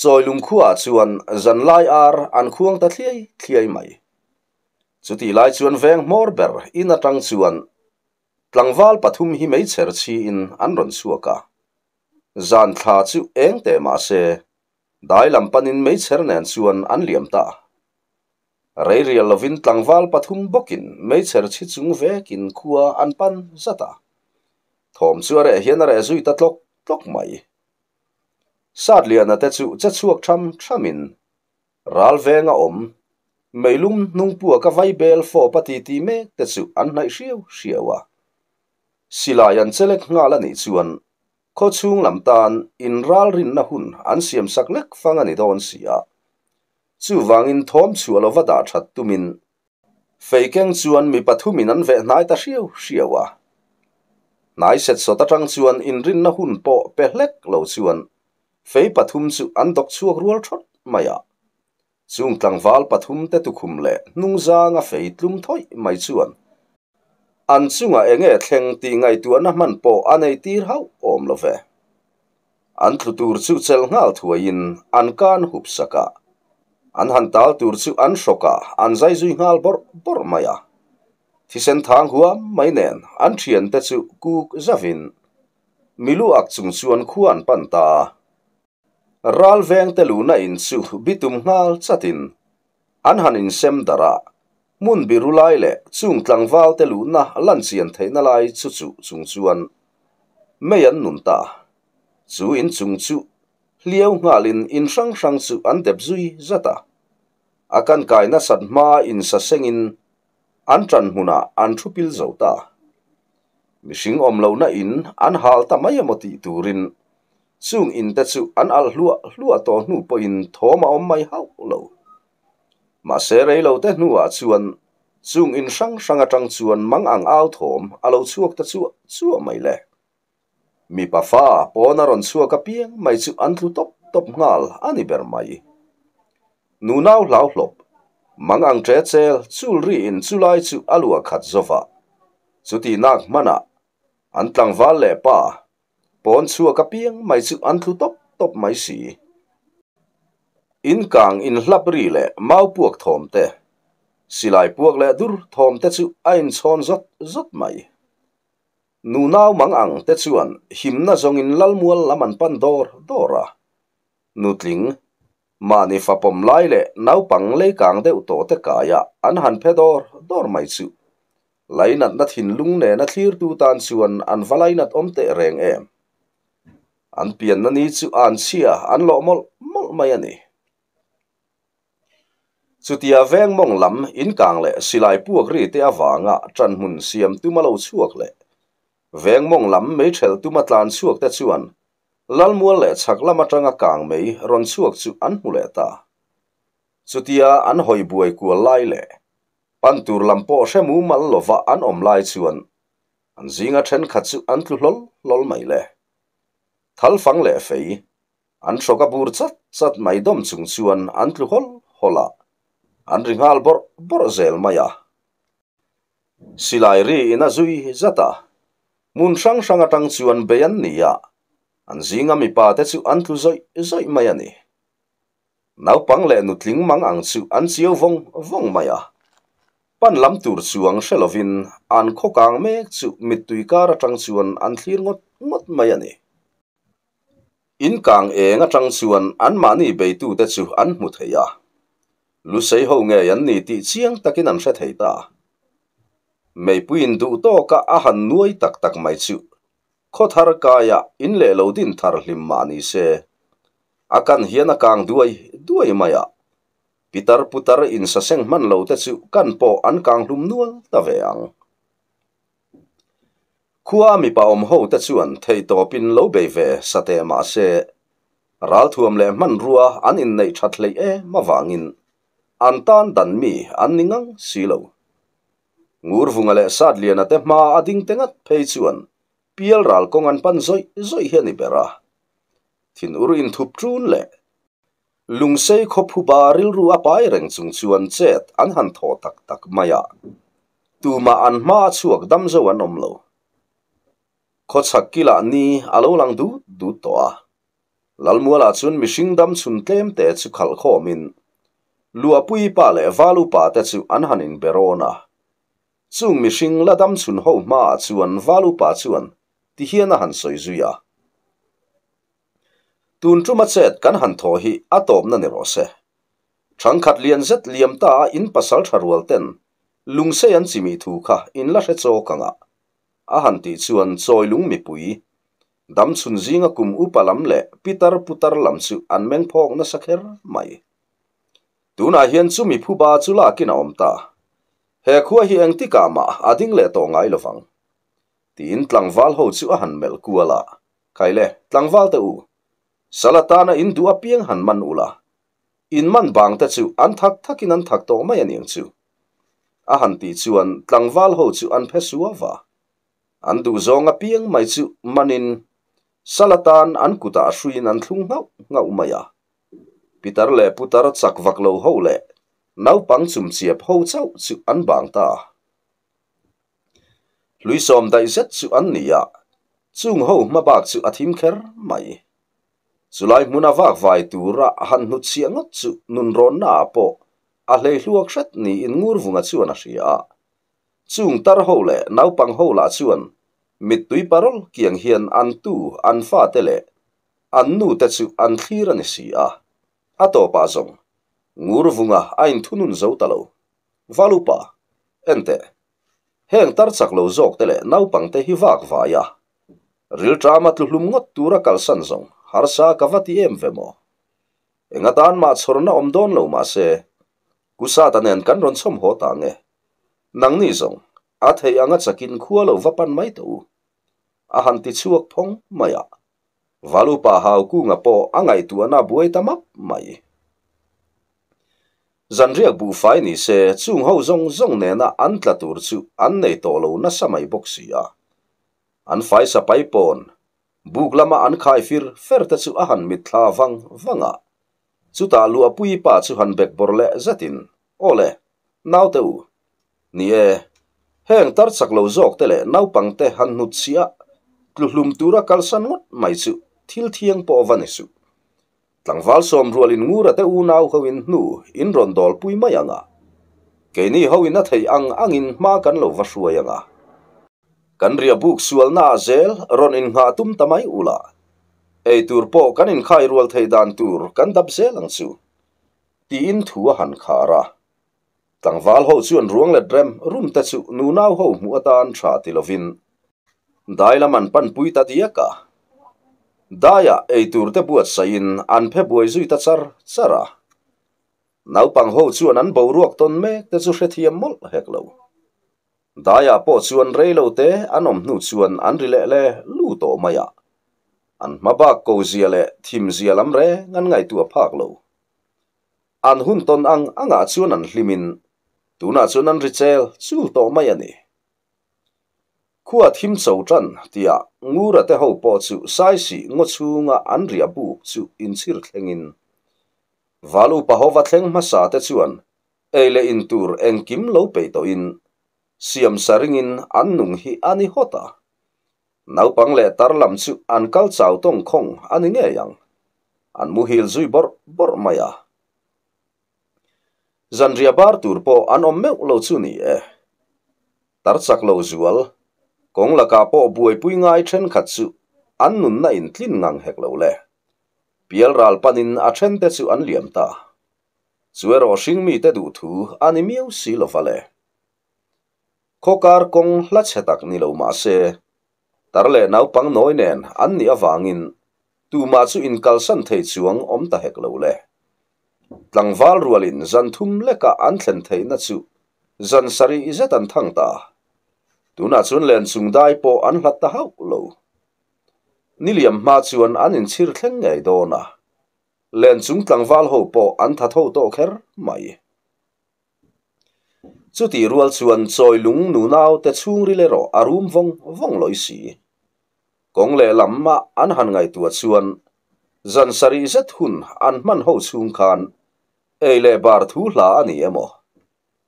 Chawi lungkhuaah chuan zanlai ar an khuang ta thliai thliai mai. Chutih lai chuan veng hmawr ber in atang chuan tlangval pathum hi meichher chhiin an rawn chhuak a. Zan thla chu eng teh mah se, dai lam panin meichher nen chuan an liam ta. Rei rial lovin tlangval pathum bawkin meichher chhi chung vekin khua an pan zat a. Thawm chu a reh hian a reh zui ta tlawk tlawk mai. Satliana te chu che chhuak tham thamin ral venga awm meilum hnungpuaka vai bel fawp a titi mek te chu an hnaih hriau hriau a. Silai an chelek nghal a nih chuan khaw chhung lam tan inralrinna hun an siamsak lek fang a ni dawn si a. Chuvangin thawm chhuah lova dah that tumin fei keng chuan mi pathumin an veh hnai ta hriau hriau a. Hnai set sawt atang chuan inrinna hun pawh pe hlek lo chuan fei pathum chu an dawk chhuak rual thawt mai a. Chung tlangval pathum te tukhum leh hnungzanga fei tlum thawih mai chuan an chungah eng nge thleng tih ngaihtuahna hman pawh a nei tir hauh awm lo ve. An tlu tur chu chelh nghal thuaiin an kan hup sak a, an han tal tur chu an hrawk a, an zai zui nghal bawrh bawrh mai a. Thisen thang huam mai nen an thiante chu kuk zavin milu ak chung chuan khua an pan ta a. Ral vengte luhna in chu bitum nghal chatin an han insem darh a. Hmun biru lai leh chung tlangval te luhna lan chian theihna lai chu chuh chung chuan mei an nun ta. Chu inchung chu hliau nghalin in hrang hrang chu an dep zui zat a. A kan kai nasat hma insasengin an ṭan hmunah an thu pil zo ta. Mihring awm lohna in an hal ta mai emaw tih turin chung in te chu an alh hluah hluah tawh hnu pawhin thawm a awm mai hauh lo. Mahse rei lo te hnuah chuan chung in hrang hrang atang chuan mang ang au thawm a lo chhuak ta chuah chuah mai le. Mipa fa pawn a rawn chhuak apiang mai chu an tlu tawp tawp nghal a ni ber mai. Nunau hlau hlawp, mang ang ṭe chel chul riin chulai chu a luah khat zova. Chuti nak hmanah an tlangval leh pa pawn chhuak apiang mai chu an tlu tawp tawp mai si. In kang inhlap ri leh mau puak thawm te, silai puak leh dur thawm te chu a inchhawn zawt zawt mai. Nunau mang ang te chuan himna zawngin Lalmual lam an pan dawr dawr a. Nutling, mahni fapawm lai leh naupang leikang deuh tawh te kaiah an han phe dawr dawr mai chu. Lainatna thinlung nena thlirtu tan chuan an va lainat awm teh reng em? An pianna ni chu an chhia an lawh mawlh mawlh mai a ni. Chutia veng mawng lam inkang leh silai puak ri te avanga ṭanhmun siam tuma lo chhuak leh veng mawng lam meichhel tuma tlan chhuak te chuan Lalmual leh chhak lam aṭanga kang mei rawn chhuak chu an hmu leh ta. Chutia an hawi buai kual lai leh pan tur lam pawh hre mumal lova an awm lai chuan an zinga ṭhenkhat chu an tlu hlawl hlawl mai le. Thalfang leh fei an hrawk a bur chat chat mai dawm chung chuan an tlu hawl hawl a, an ri nghal bawrh bawrh zel mai a. Silai ri in a zui zat a, hmun hrang hrang atang chuan bei an ni a, an zinga mipa te chu an tlu zawih zawih mai a ni. Naupang leh nutling mang ang chu an chiau vawng vawng mai a. Pan lam tur chuang hre lovin an khaw kang mek chu mittui kar atang chuan an thlir ngawt ngawt mai a ni. In kang eng atang chuan anmahni beitute chu an hmu thei a. Lusei ho ngei an ni tih chiang takin an hre thei ta. Meipuiin duh tawka a han nuai tak tak mai chu Khaw thar kaia in leh lo din thar hlim mah ni se, a kan hian a kang duai duai mai a. Pitar putar insaseng hman lo te chu kan pawh an kang hlum nual ta ve ang. Khua mipa awm ho te chuan theihtawpin lo bei ve sateh mah se, ralthuam leh hmanrua an inneih that hleih em avangin an tan dan mi an ni ngang si lo. Ngurvunga leh Satliana te hma a ding te ngat phei chuan pial ral kawng an pan zawih zawih hi a ni ber a. Thinur inthup ṭun leh Lungsei khawphuba rilru a pai reng chung chuan chet an han thaw tak tak mai a, tumah an hma a chhuak dam zo an awm lo. Khawchhak kilah ni a lo lang dut dut tawh a. Lalmualah chuan mihring dam chhun tlem te chu khalh khawmin Luahpui pa leh Valu pa te chu an han inbe rawn a. Chung mihring la dam chhun ho hmaah chuan Valu pa chuan ti hian a han sawi zui a. Tun tuma chet kan han thaw hi a tawpna ni rawh se. Thangkhat lian zet liam ta a in pasal tha rual ten lungsei an chimih thu kha in la hre chawk ang a. A han tih chuan Chawilung mipui, damchhun zinga kum upa lam leh pitar putar lam chu an meng phawk nasa kher mai. Tunah hian chumi phuba chu lakin a awm ta. He khua hi engtikah mah a ding leh tawh ngai lovang. Tiin tlangval ho chu a han melh kual a. Khaile, tlangval te u, sal atana in duh apiang han man ula, in man bang te chu an thak thakin an thak tawh mai a niang chu. A han tih chuan tlangval ho chu an phe suau va. An duh zawng apiang mai chu manin sal atan an kutah hruiin an thlung nghauh nghauh mai a. Pitar leh putar chak vak lo ho leh naupang chumchiap ho chauh chu an bang ta. Hlui sawm daih zet chu an ni a, chung ho hma bak chu a thim kher mai. Chulai hmuna vak vai tura han hnutchhiah ngawt chu nunrawnna ah pawh a hlei hluak hret niin Ngurvunga chuan a hria a. Chung tar ho leh naupang ho lah chuan mittui parol kiang hian an tu, an fate leh an nu te chu an thlir a ni si a. A tawpah zawng Ngurvunga a inthunun zo ta lo. Valupa. Enteh, heng tar chak lo zawk te leh naupang te hi vak vai a, rilṭama tlu hlum ngawt tura kalsan zawng harsa ka va ti em ve maw? Eng atan mah chhawrna awm dawn lo mah se, Kusata nen kan rawn chhawm haw ta nge? Nangni zawng, a theih anga chakin khua lo va pan mai tawh u. A han ti chhuak phawng mai a. Valupa Haukunga pawh a ngaihtuahna a buai ta map mai. Zanriak buhfai ni se, chung ho zawng zawng nena an tla tur chu an nei tawh lo nasa mai bawk si a. An faisa pai pawn buk lama an khai fir fer te chu a han mitthla vang vang a. Chutah Luahpuii pa chu han bek bawrh leh zetin, Aw le, naute u. Ni e, heng tar chak lo zawk te leh naupang te han hnut chhiah tlu hlum tura kalsan ngawt mai chu thil thiang pawh va ni suh. Tlangval sawm rualin Ngura te unau hoin hnu in rawn dawlpui mai ang a. Keini hoin a theih ang angin hma kan lo va hruai ang a. Kan riah buk sualnaah zel rawn innghah tum ta mai ula. Ei tur pawh kan inkhai rual thei dan tur kan dap zel ang chu. Tiin thu a han khar a. Tlangval ho chuan ruang let rem rum te chu nunau ho hmuh atan tha ti lovin dai lam an panpui ta diak a. Daiah ei tur te buatsaihin an phe buai zui ta char char a. Naupang ho chuan an boruak tawn mek te chu hrethiam mawlh hek lo. Daiah pawh chuan rei lo te an awm hnu chuan an ri leh le lu tawh mai a. An hma bak ko zia leh thim zia lam reng an ngaihtuah phak lo. An hun tawn ang angah chuan an hlimin tunah chuan an ri chel chul tawh mai a ni. Khua thim cho tan tia Ngura te ho pawh chu Saisih ngaw chhunga an riah buk chu inchhir thlengin Val upa hova thleng hmasa te chuan ei leh in tur engkim lo peih tawhin siam sa ringin an nung hi a ni hawt a. Naupang leh tar lam chu an kal chau tawng khawng a ni ngei ang. An muhil zui bawrh bawrh mai a. Zanriah bar tur pawh an awm meuh lo chu ni e. Tar chak lo zual, kawng lakah pawh buaipui ngai thenkhat chu an nunna in tlin ngang hek lo le. Pial ral panin a thente chu an liam ta. Chu erawh hringmite duhthu a ni miau si lova le. Khawkar kawng hla chhe tak ni lo mah se, tar leh naupang nawi nen an nih avangin tumah chu inkalsan thei chuang awm ta hek lo le. Tlangval rualin zan thum leka an thlen theihna chu zan sarih zet an thang ta. Tunah chuan len chung dai pawh an hlat ta hauh lo. Niliam hma chuan an inchhir thleng ngei dawn a. Len chung tlangval ho pawh an tha tho tawh kher mai. Chutih rual chuan chawi lung nunau te chhungril erawh a rum vawng vawng lawi si. Kawng leh lam ah an han ngaihtuah chuan zan sarih zet hun an hman ho chhung khan ei leh bar thu hla a ni emaw?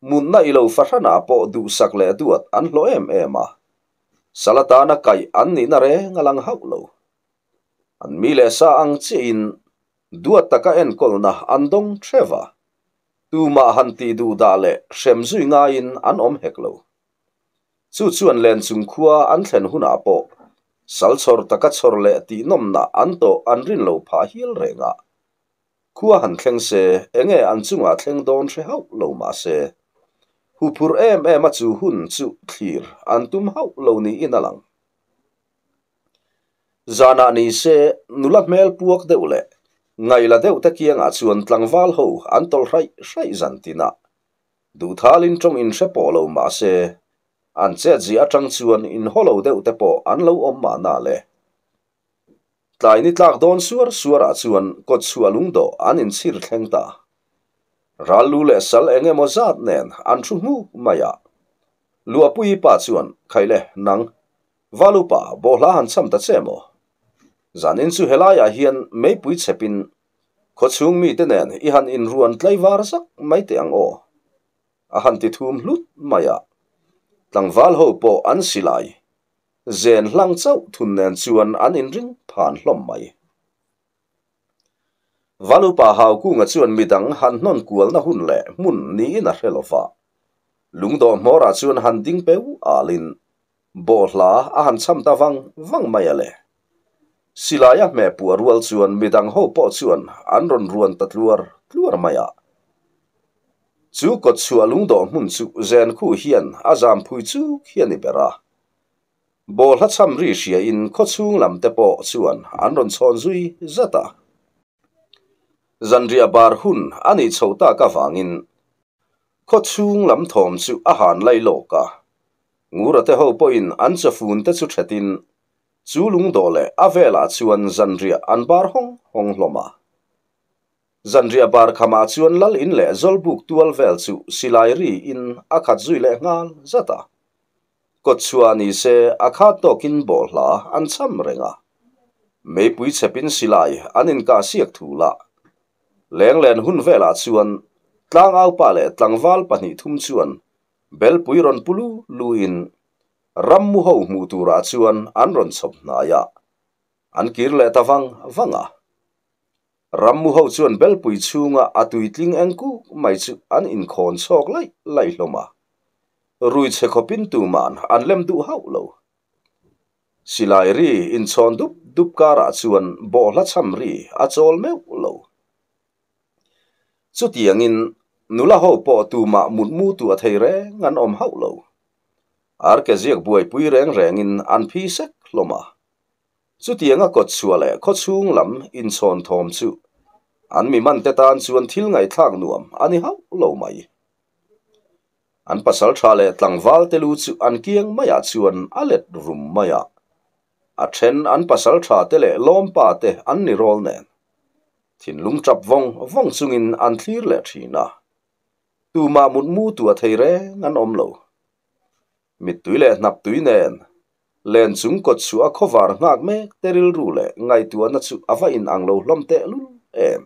Mutna i lo fahranah pawh duhsak leh duat an hlawh em em a, sal atana kaih an nihna reng a lang hauh lo. An mi leh sa ang chiahin duat taka enkawlna an dawng theuh a. Tumah han tih duh dah leh hrem zui ngaiin an awm hek lo. Chu chuan len chung khua an thlen hunah pawh sal chhawr taka chhawr leh tih nawmna an tawh an rin lo phah hial reng a. Khua han thleng se enge an chungah thleng dawn hre hauh lo mah se, huphurh em em a chu hun chu thlir an tum hauh lo niin a lang. Zanah ni se nula hmel puak deuh leh ngaihla deuh te kiangah chuan tlangval ho an tawlh hraih hraih zan tin a. Duhthalin tawng in hre pawh lo mah se, an chetziah atang chuan in haw lo deuh te pawh an lo awm mahna le. Tlai ni tlak dawn suar suarah chuan kawtchhuah lungdawh an inchhir thleng ta. Ral lu leh sal eng emaw zat nen an thu nghuk mai a. Luahpuii pa chuan, Khaile, nang, Valupa, bawhhla han cham ta che maw? Zanin chu helaiah hian meipui chhepin khawchhung mite nen i han inruan tlaivar zak mai teh ang aw, a han ti thum hlut mai a. Tlangval ho pawh an silai zen hlang chauh thun nen chuan an inring phan hlawm mai. Valupa Haukunga chuan midang han hnawn kualna hun leh hmun niin a hre lo va. Lungdawh hmawrah chuan han ding peu alin bawhhla a han cham ta vang vang mai a le. Silaia hmeh puah rual chuan midang ho pawh chuan an rawn ruan ta tluar tluar mai a. Chu kawtchhuah lungdawh hmun chu zen khu hian a zam phui chuk hi a ni ber a. Bawlhla cham ri hriain khawchhung lam te pawh chuan an rawn chhawn zui zat a. Zanriah bar hun a nih chhoh tak avangin khawchhung lam thawm chu a han lai lawk a. Ngura te ho pawhin an chawfun te chu thetin chu lungdawh leh a velah chuan zanriah an bar hawng hawng hlawm a. Zanriah bar khamah chuan lal in leh zawlbuk tual vel chu silai ri in a khat zui leh nghal zat a. Kawtchhuah ni se a khat tawkin bawlhla an cham reng a. Meipui chhepin silai an inkah siak thul a. Lenglen hun velah chuan tlangaupa leh tlangval 2 3 chuan belpui rawn pu lu lu in rammu ho hmuh turah chuan an rawn chhawp hnai a. An kir leh ta vang vang a. Rammu ho chuan belpui chhunga a tuitling eng kuk mai chu an inkhawn chhawk laih laih hlawm a. Rui chhe khawpin tuman an lem duh hauh lo. Silai ri inchhawn dup dup karah chuan bawlhla cham ri a chawl meuh lo. Chutiangin nula ho pawh tumah mutmu tu a thei reng an awm hauh lo. Arkeziak buaipui reng rengin an phi sek hlawm a. Chutianga kawtchhuah leh khawchhung lam inchhawn thawm chu an mi man te tan chuan thil ngaihthlak nuam a ni hauh lo mai. An pasaltha leh tlangval te lu chu an kiang maiah chuan a let rum mai a. A then an pasaltha te leh lawmpa te an ni rawl nen. Thinlung tap vawng vawng chungin an thlir leh thin a. Tumah mutmu tu a thei reng an awm lo. Mittui leh hnap tui nen len chung kawtchhuah a khawvar nghak mek te rilru leh ngaihtuahna chu a va inang lo hlawm tehlul em.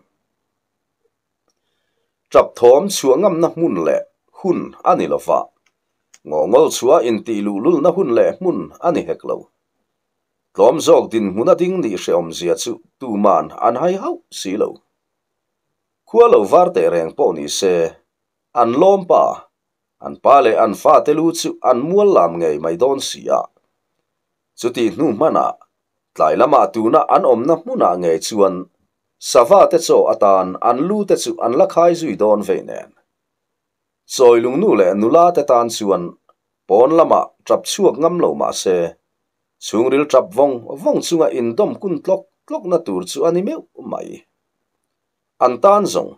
Tap thawm chhuah ngamna hmun leh hun a ni lova. Ngawhngawl chhuah intih luhlulna hun leh hmun a ni hek lo. Tlawm zawk dinhmun a ding nih hrehawmzia chu tuman an hai hauh si lo. Khua lo var teh reng pawh ni se, an lawm pa, an pa leh an fate lu chu an mual lam ngei mai dawn si a. Chutih hnu hmanah, tlai lamah tuna an awmna hmunah ngei chuan sava te chaw atan an lu te chu an la khai zui dawn vei nen. Chawi lungnu leh nula te tan chuan pawn lamah tap chhuak ngam lo mah se, chhungril tap vawng vawng chunga indawm kun tlawk tlawkna tur chu a ni meuh mai. An tan zawng,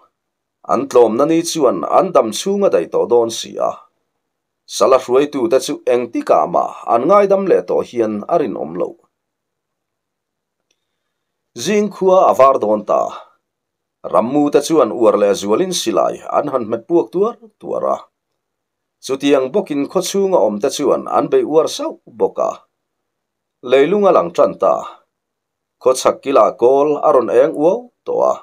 an tlawmna ni chuan an dam chhung a daih tawh dawn si a. Sala hruaitute chu engtikah mah an ngaidam leh tawh hian a rinawm lo. Zing khua a var dawn ta. Rammu te chuan uar leh zualin silai an han hmet puak tuar tuar a. Chutiang bawkin khawchhunga awm te chuan an bei uar sauh bawk a. Leilung a lang tan ta. Khawchhak kilah kawl a rawn eng uau tawh a.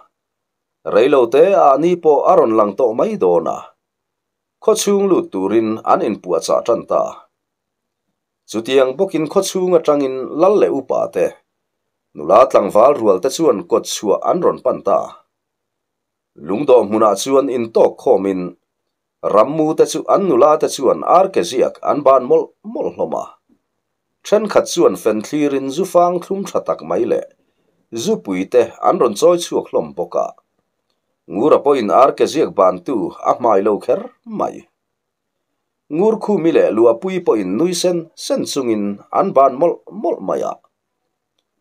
Reilo te ah ni pawh a rawn lang tawh mai dawn a. Khawchhung lut turin an inpuahchah tan ta. Chutiang bawkin khawchhung atangin lal leh upa te, nula tlangval rual te chuan kawtchhuah an rawn pan ta. Lungdawh hmunah chuan intawk khawmin rammu te chu an nula te chuan arkeziak an ban mawlh mawlh hlawm a. Thenkhat chuan fen thlirin zufang thlum tha tak mai leh zupui te an rawn chawi chhuak hlawm bawk a. Ngura pawhin arkeziak bantu a hmai lo kher mai. Ngur khumi leh luahpui pawhin nui sen sen chungin an ban mawlh mawlh mai a.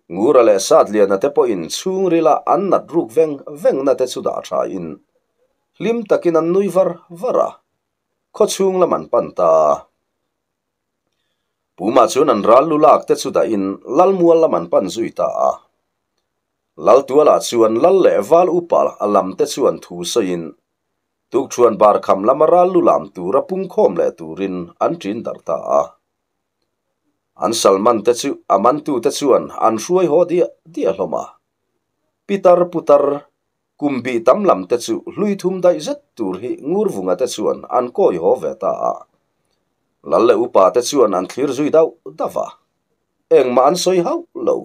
Ngura leh Satliana te pawhin chhungrila an nat ruk veng vengna te chu dah thain hlim takin an nui var var a. Khawchhung lam an pan ta. Puma chuan an ral lu lak te chu dahin lalmual lam an pan zui ta a. Laltualah chuan lal leh val upa a lam te chuan thu sawiin tukṭhuan bar kham lama ral lu lam tura pungkhawm leh turin an ṭin darh ta a. An salman te chu a mantu te chuan an hruai haw diah diah hlawm a. Pitar putar kum bi tam lam te chu hlui thum daih zet tur hi Ngurvunga te chuan an kawi haw ve ta a. Lal leh upa te chuan an thlir zui dauh dauh a. Engmah an sawi hauh lo.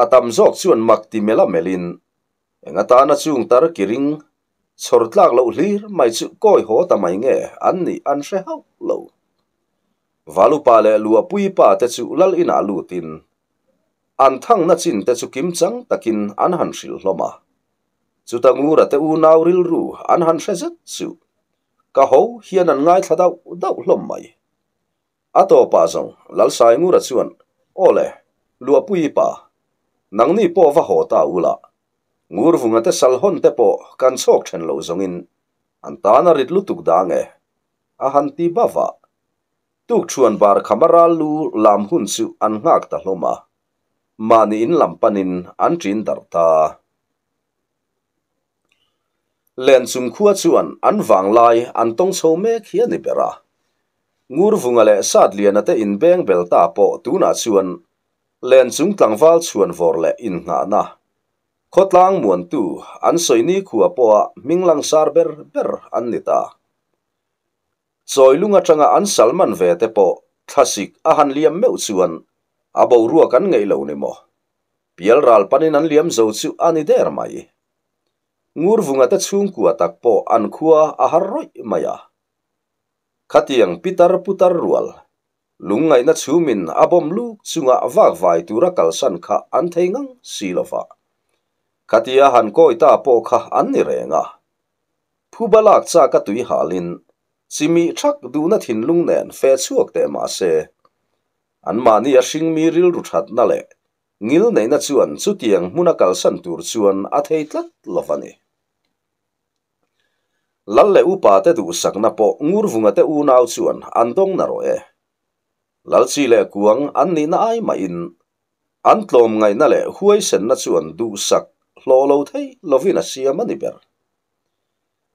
A tam zawk chuan mak ti mela melin eng atana chung tar kiring chhawr tlak loh hlir mai chu kawi haw ta mai nge an nih an hre hauh lo. Valupa leh luahpui pa te chu lal inah lutin an thangna chin te chu kimchang takin an han hrilh hlawm a. Chuta Ngura te unau rilru an han hre zet chu. Ka ho hian an ngaithla dauh dauh hlawm mai. A tawpah zawng Lalsaingura chuan, Aw le, Luahpuii pa, nangni pawh va haw ta ula, Ngurvunga te salhawn te pawh kan chhawk then loh zawngin an tan a rit lutuk dang e, a han ti bauh a. Tukṭhuan bar khama ral lu lam hun chu an nghak ta hlawm a, mahni in lam panin an ṭin darh ta. Len chung khua chuan an vanglai an tawng chho mek hi a ni ber a. Ngurvunga leh Satliana te inbeng bel ta pawh tunah chuan len chung tlangval chhuan vawr leh innghahna, khawtlang muantu an sawi nikhua pawha hming langsar ber ber an ni ta. Chawilung atanga an sal man ve te pawh thlasik a han liam meuh chuan a boruak an ngeih lo ni maw? Pial ral panin an liam zo chu a ni der mai. Ngurvunga te chhungkua tak pawh an khua a har rawih mai a. Khatiang pitar putar rual, lungngaihna chhumin a bawm luk chunga vak vai tura kalsan kha an thei ngang si lo va. Khatia han kawi ta pawh kha an ni reng a. Phuba lak chak a tui halin chimih thak duhna thinlung nen feh chhuak teh mah se, anmahni a hringmi rilru thatna leh ngil neihna chuan chutiang hmuna kalsan tur chuan a thei tlat lo a ni. Lal leh upa te duhsakna pawh Ngurvunga te unau chuan an dawng na rawh e. Lalchi leh kuang an nihna ai mahin an tlawmngaihna leh huaisenna chuan duhsak hlawh lo thei lovin a siam a ni ber.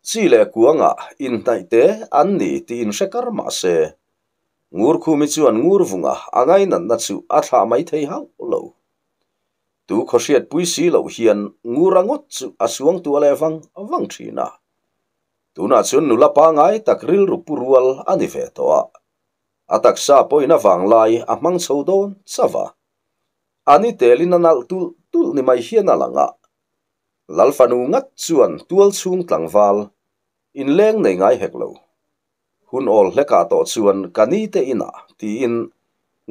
Chi leh kuangah inhnaih te an ni tih inhre kar mah se, Ngurkhumi chuan Ngurvunga a ngainatna chu a thlah mai thei hauh lo. Tu khawhriatpui si loh hian Ngura ngawt chu a suangtuah leh vang vang thin a. Tunah chuan nula pangai tak rilru pu rual a ni ve tawh a. A taksa pawhin a vanglai a hmang chho dawn chauh a. A ni telin a nalh tulh tulh ni mai hian a lang a. Lalfanu ngat chuan tual chhung tlangval inleng nei ngai hek lo. Hun awl hlekah tawh chuan ka ni te inah tiin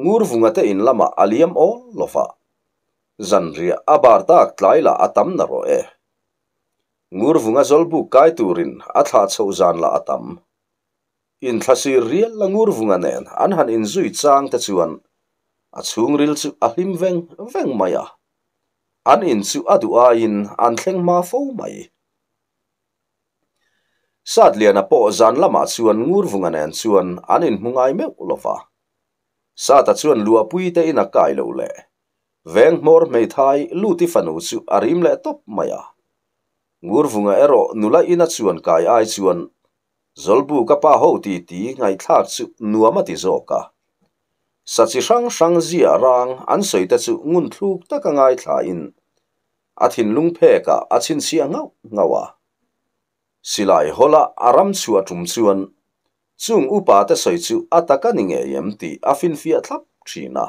Ngurvunga te in lamah a liam awl lo va. Zanriah a bar tak tlai lah a tam na rawh e. Ngurvunga zawlbuk kai turin a thlah chhoh zan lah a tam. Inthlasir rial a Ngurvunga nen an han inzui chang te chuan a chhungril chu a hlim veng veng mai a. An in chu a duh aiin an thleng hma fo mai. Satliana pawh zan lamah chuan Ngurvunga nen chuan an inhmu ngai meuh lo va. Sata chuan luahpui te in a kai lo leh veng hmawr hmeithai Luti fanu chu a rim leh tawp mai a. Ngurvunga erawh nula ina chuan kai ai chuan Zawlbu ka pa ho ti ti ngaihthlak chu nuam a ti zawk a. Sa chi hrang hrang zia rang an sawi te chu ngun thluk taka ngaithlain a thinlung phekah a chhinchhiah nghauh nghauh a. Silai hawla a ram chhuah tum chuan chung upa te sawi chu a tak a ni ngei em tih a finfiah thlap thin a.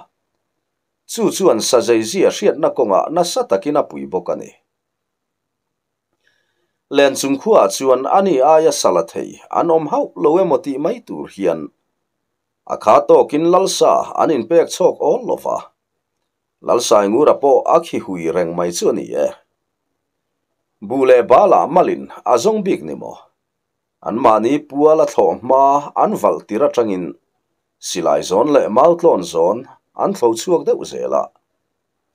Chu chuan sazeizia hriatna kawngah nasa takin a pui bawk a ni. Len chung khuaah chuan ani aia sala thei an awm hauh lo emaw tih mai tur hian a kha tawkin Lalsa an inpek chhawk awl lo va. Lalsaingura pawh a khi hui reng mai chu a ni e. Buh leh balah malin a zawng bik ni maw? Anmahni pual a thlawh hma an valh tir atangin silai zawn leh mautlawn zawn an thlo chhuak deuh zel a.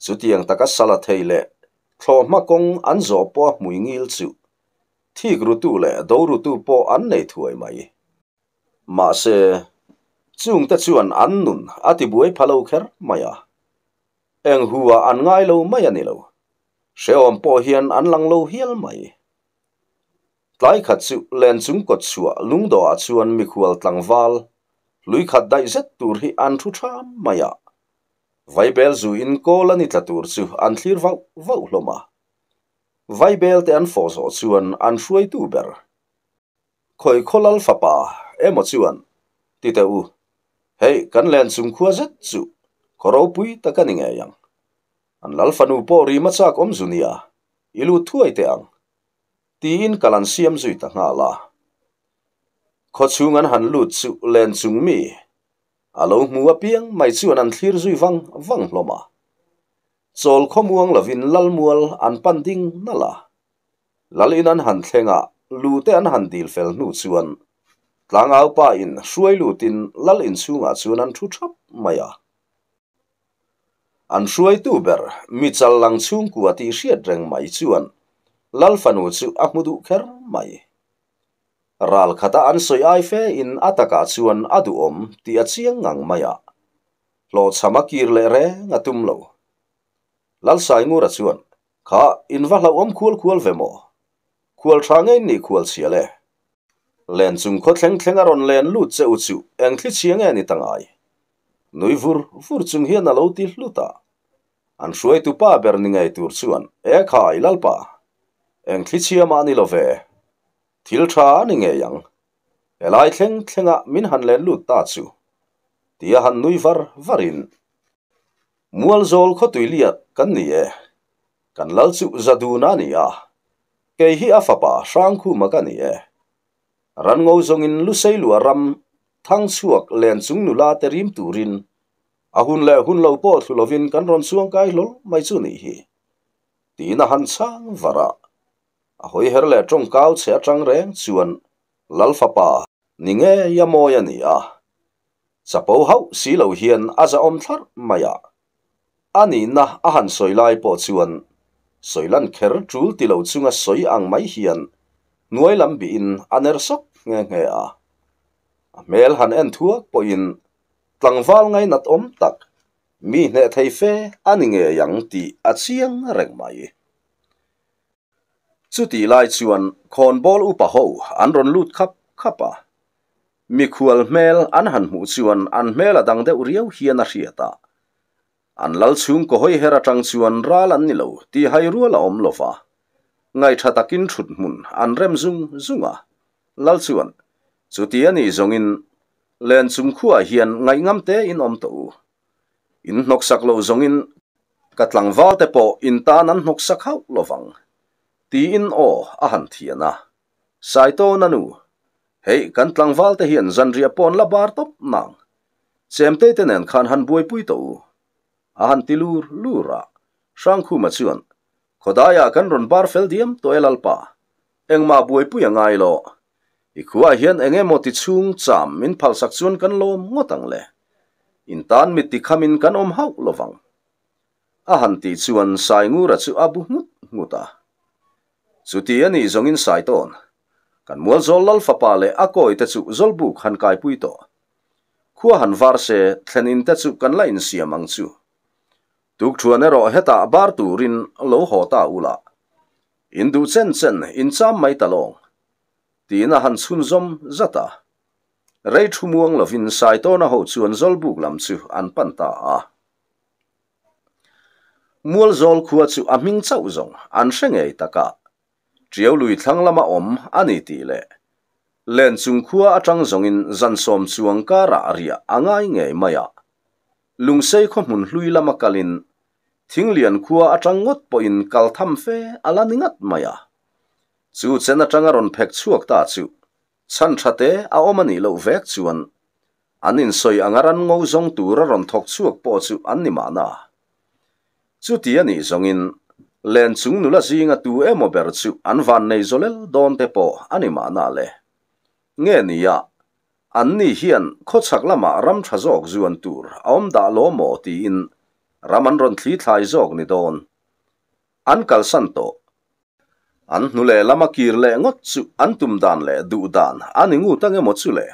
Chutiang taka sala thei leh thlawhhma kawng an zawh pawh a hmui ngil chu thik rutu leh do rutu pawh an nei thuai mai. Mahse, chungte chuan an nun a tibuai pha lo kher mai a. Eng hua an ngai lo mai a ni lo. Hrehawm pawh hian an lang lo hial mai. Tlai khat chu len chung kawt chhuah lungdawhah chuan mikhual tlangval hlui khat daih zet tur hi an thu ṭham mai a. Vaibel zu in kawl a ni tla tur chu an thlir vauh vauh hlawm a. Vaibel te an fawh zawh chuan an hruaitu ber. Khawi khaw lal fapa emaw chuan, Ti teh u, hei kan len chung khua zet chu khaw ropui tak a ni ngei ang. An lal fanu pawh rima chak awm zu nia, i lut thuai teh ang. Tiin kal an siam zui ta nghal a. Khaw chhung an han lut chu len chung mi A lo hmu apiang mai chuan an thlir zui vang vang hlawm a. Chawl khawmuang lovin Lalmual an pan ding nalh a. Lalin an han thleng a, lu te an han dil fel hnu chuan Tlangau pa in hruai lutin lal inchhungah chuan an thu thap mai a. An hruaitu ber mi chal lang chhungkua tih hriat reng mai chuan lal fanu chu a hmu duh kher mai. Ral khata an sawi ai fe in a takah chuan a duhawm tih a chiang ngang mai a. Hlawhchham a kir leh reng a tum lo. Lalsaingura chuan, Kha, in va hlauhawm khual khual ve maw? Khual tha ngei nih khual chhia le. Len chung khaw thleng thleng a rawn len lut che u chu eng thli chhia nge ni ta ngai? Nui vur vur chung hian a lo ti hlut a. An hruaitu pa ber ni ngei tur chuan, E khai, Lalpa! Eng thli chhia mah ni lo ve. Thil tha a ni ngei ang. Helai thleng thlenga min han len lut ta chu. Tia han nui var varin. Mualzawl khawtui liat kan ni e. Kan lal chu Zaduna a ni a, kei hi a fapa Hrangkhuma ka ni e. Ranngo zawngin Lusei luah ram thangchhuak len chung nula te rim turin a hun leh hun lo pawh thlu lovin kan rawn chuangkai hlawl mai chu nih hi. Tiin a han chhang var a. A hawi her leh tawngkau che atang reng chuan Lal fapa ni ngei a mawi a ni a. Chapo hauh si lo hian a zahawm thlarh mai a. A nihna a han sawi lai pawh chuan sawi lan kher tul ti lo chunga sawi ang mai hian hnuai lam bihin a ner sawk nghe nghe a. A hmel han en thuak pawhin tlangval ngainat awm tak, mi hneh thei fe a ni ngei ang tih a chiang reng mai. Chutih lai chuan khawnbawl upa ho an rawn lut khap khap a, mikhual hmel an han hmuh chuan an hmel a dang deuh riau hian a hriat a. An lal chhungkaw hawi her atang chuan ral an ni lo tih hai rual a awm lo va, ngaihṭha takin ṭhut hmun an rem zung zung a. Lal chuan, Chuti a nih zawngin len chung khuaah hian ngaihngam te in awm tawh u. In hnawksak loh zawngin ka tlangval te pawh in tan an hnawksak hauh lo vang, tiin aw a han thian a. Saitawn a nu, Hei kan tlangval te hian zanriah pawn la bar tawp nang. Chemtei te nen khan han buaipui tawh u. A han ti lur lur a. Hrangkhuma chuan, Khawdaiah kan rawn bar fel diam tawh e Lalpa. Engmah buaipui a ngai lo. I khuaah hian eng emaw ti chhung cham min phalsak chuan kan lawm ngawt ang le. In tan mit ti khamin kan awm hauh lo vang. A han tih chuan Saingura chu a bu nghut nghut a. Chuti a nih zawngin Saitawn, kan Mualzawl Lal fapa leh a kawi te chu Zawlbuk han kaipui tawh. Khua han var se thlen in te chu kan la insiam ang chu. Tukthuan erawh hetah bar turin lo haw ta ula. In duh chen chen in cham mai ta lawng, tiin a han chhunzawm zat a. Rei thu muang lovin Saitawna ho chuan Zawlbuk lam chu an pan ta a. Mualzawl khua chu a hming chauh zawng an hre ngei tak a, Tiau lui thlang lama awm a ni tih leh Len chung khua atang zawngin zan sawm chuang karah riah a ngai ngei mai a. Lungsei khaw hmun hlui lama kalin Thinglian khua atang ngawt pawhin kal tham fe a la ni ngat mai a. Chu chen atanga rawn phek chhuak ta chu chhan tha te a awm a nih loh vek chuan an insawi anga ran ngo zawng tura rawn thawk chhuak pawh chu an ni mahna. Chuti a nih zawngin len chung nula zinga tu emaw ber chu an van nei zawlel dawn te pawh a ni mahna le. Nge nia, Anni hian khawchhak lamah ram tha zawk zuan tur a awm dah lo maw tiin ram an rawn thli thlai zawk ni dawn. An kalsan tawh. An hnu leh lama kir leh ngawt chu an tum dan leh duh dan a ni ngut ang emaw chu le.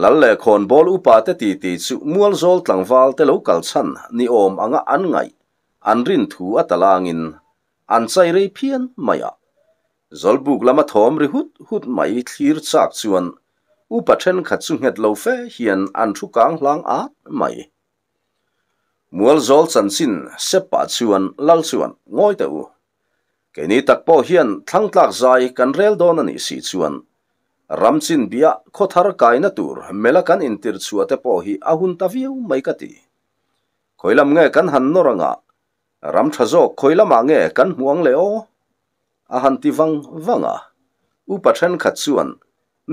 Lal leh khawnbawl upa te titi chu Mualzawl tlangval te lo kal chhan ni awm anga an ngaih an rin thu a talangin an chai rei phian mai a. Zawlbuk lama thawm ri hut hut mai thlir chak chuan upa thenkhat chu nghet lo fe hian an thu kang hlang at mai. Mualzawl chanchin sep pah chuan Lal chuan ngawi teh u. Keini tak pawh hian thlangtlak zai kan rel dawn a nih si chuan ram chin biah khawthar kaina tur mela kan intir chhuah te pawh hi a hun ta viau mai ka ti. Khawi lam nge kan han nawr anga ram tha zawk khawi lamah nge kan hmuh ang le aw? A han ti vang vang a, upa thenkhat chuan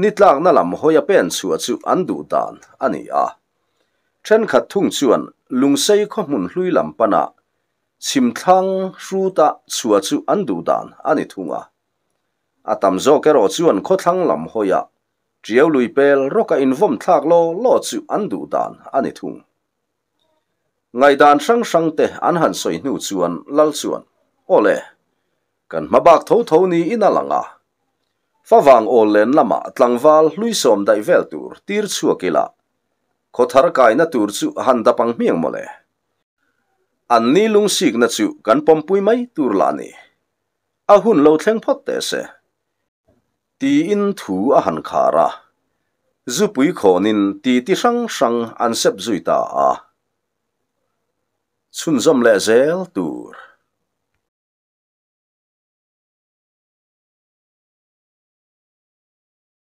ni tlakna lam hawi a pen chhuah chu an duh dan a ni a. Thenkhat thung chuan Lungsei khaw hmun hlui lam pana chhimthlang hruta chhuah chu an duh dan a ni thung a. A tam zawk erawh chuan khawthlang lam hawi a. Ṭiau lui pel rawka invawm thlak law law chu an duh dan a ni thung. Ngaihdan hrang hrang te an han sawi hnu chuan Lal chuan, Aw le, kan hma bak tho tho niin a lang a. Favang awl len lamah tlangval hlui sawm daih vel tur tir chhuak ila, khaw thar kaina tur chu han dap ang hmiang mawle. An ni lungsikna chu kan pawmpui mai tur lah ni. A hun lo thleng phawt teh se. Tiin thu a han khar a, zupui khawnin titi hrang hrang an sep zui ta a. Chhunzawm leh zel tur.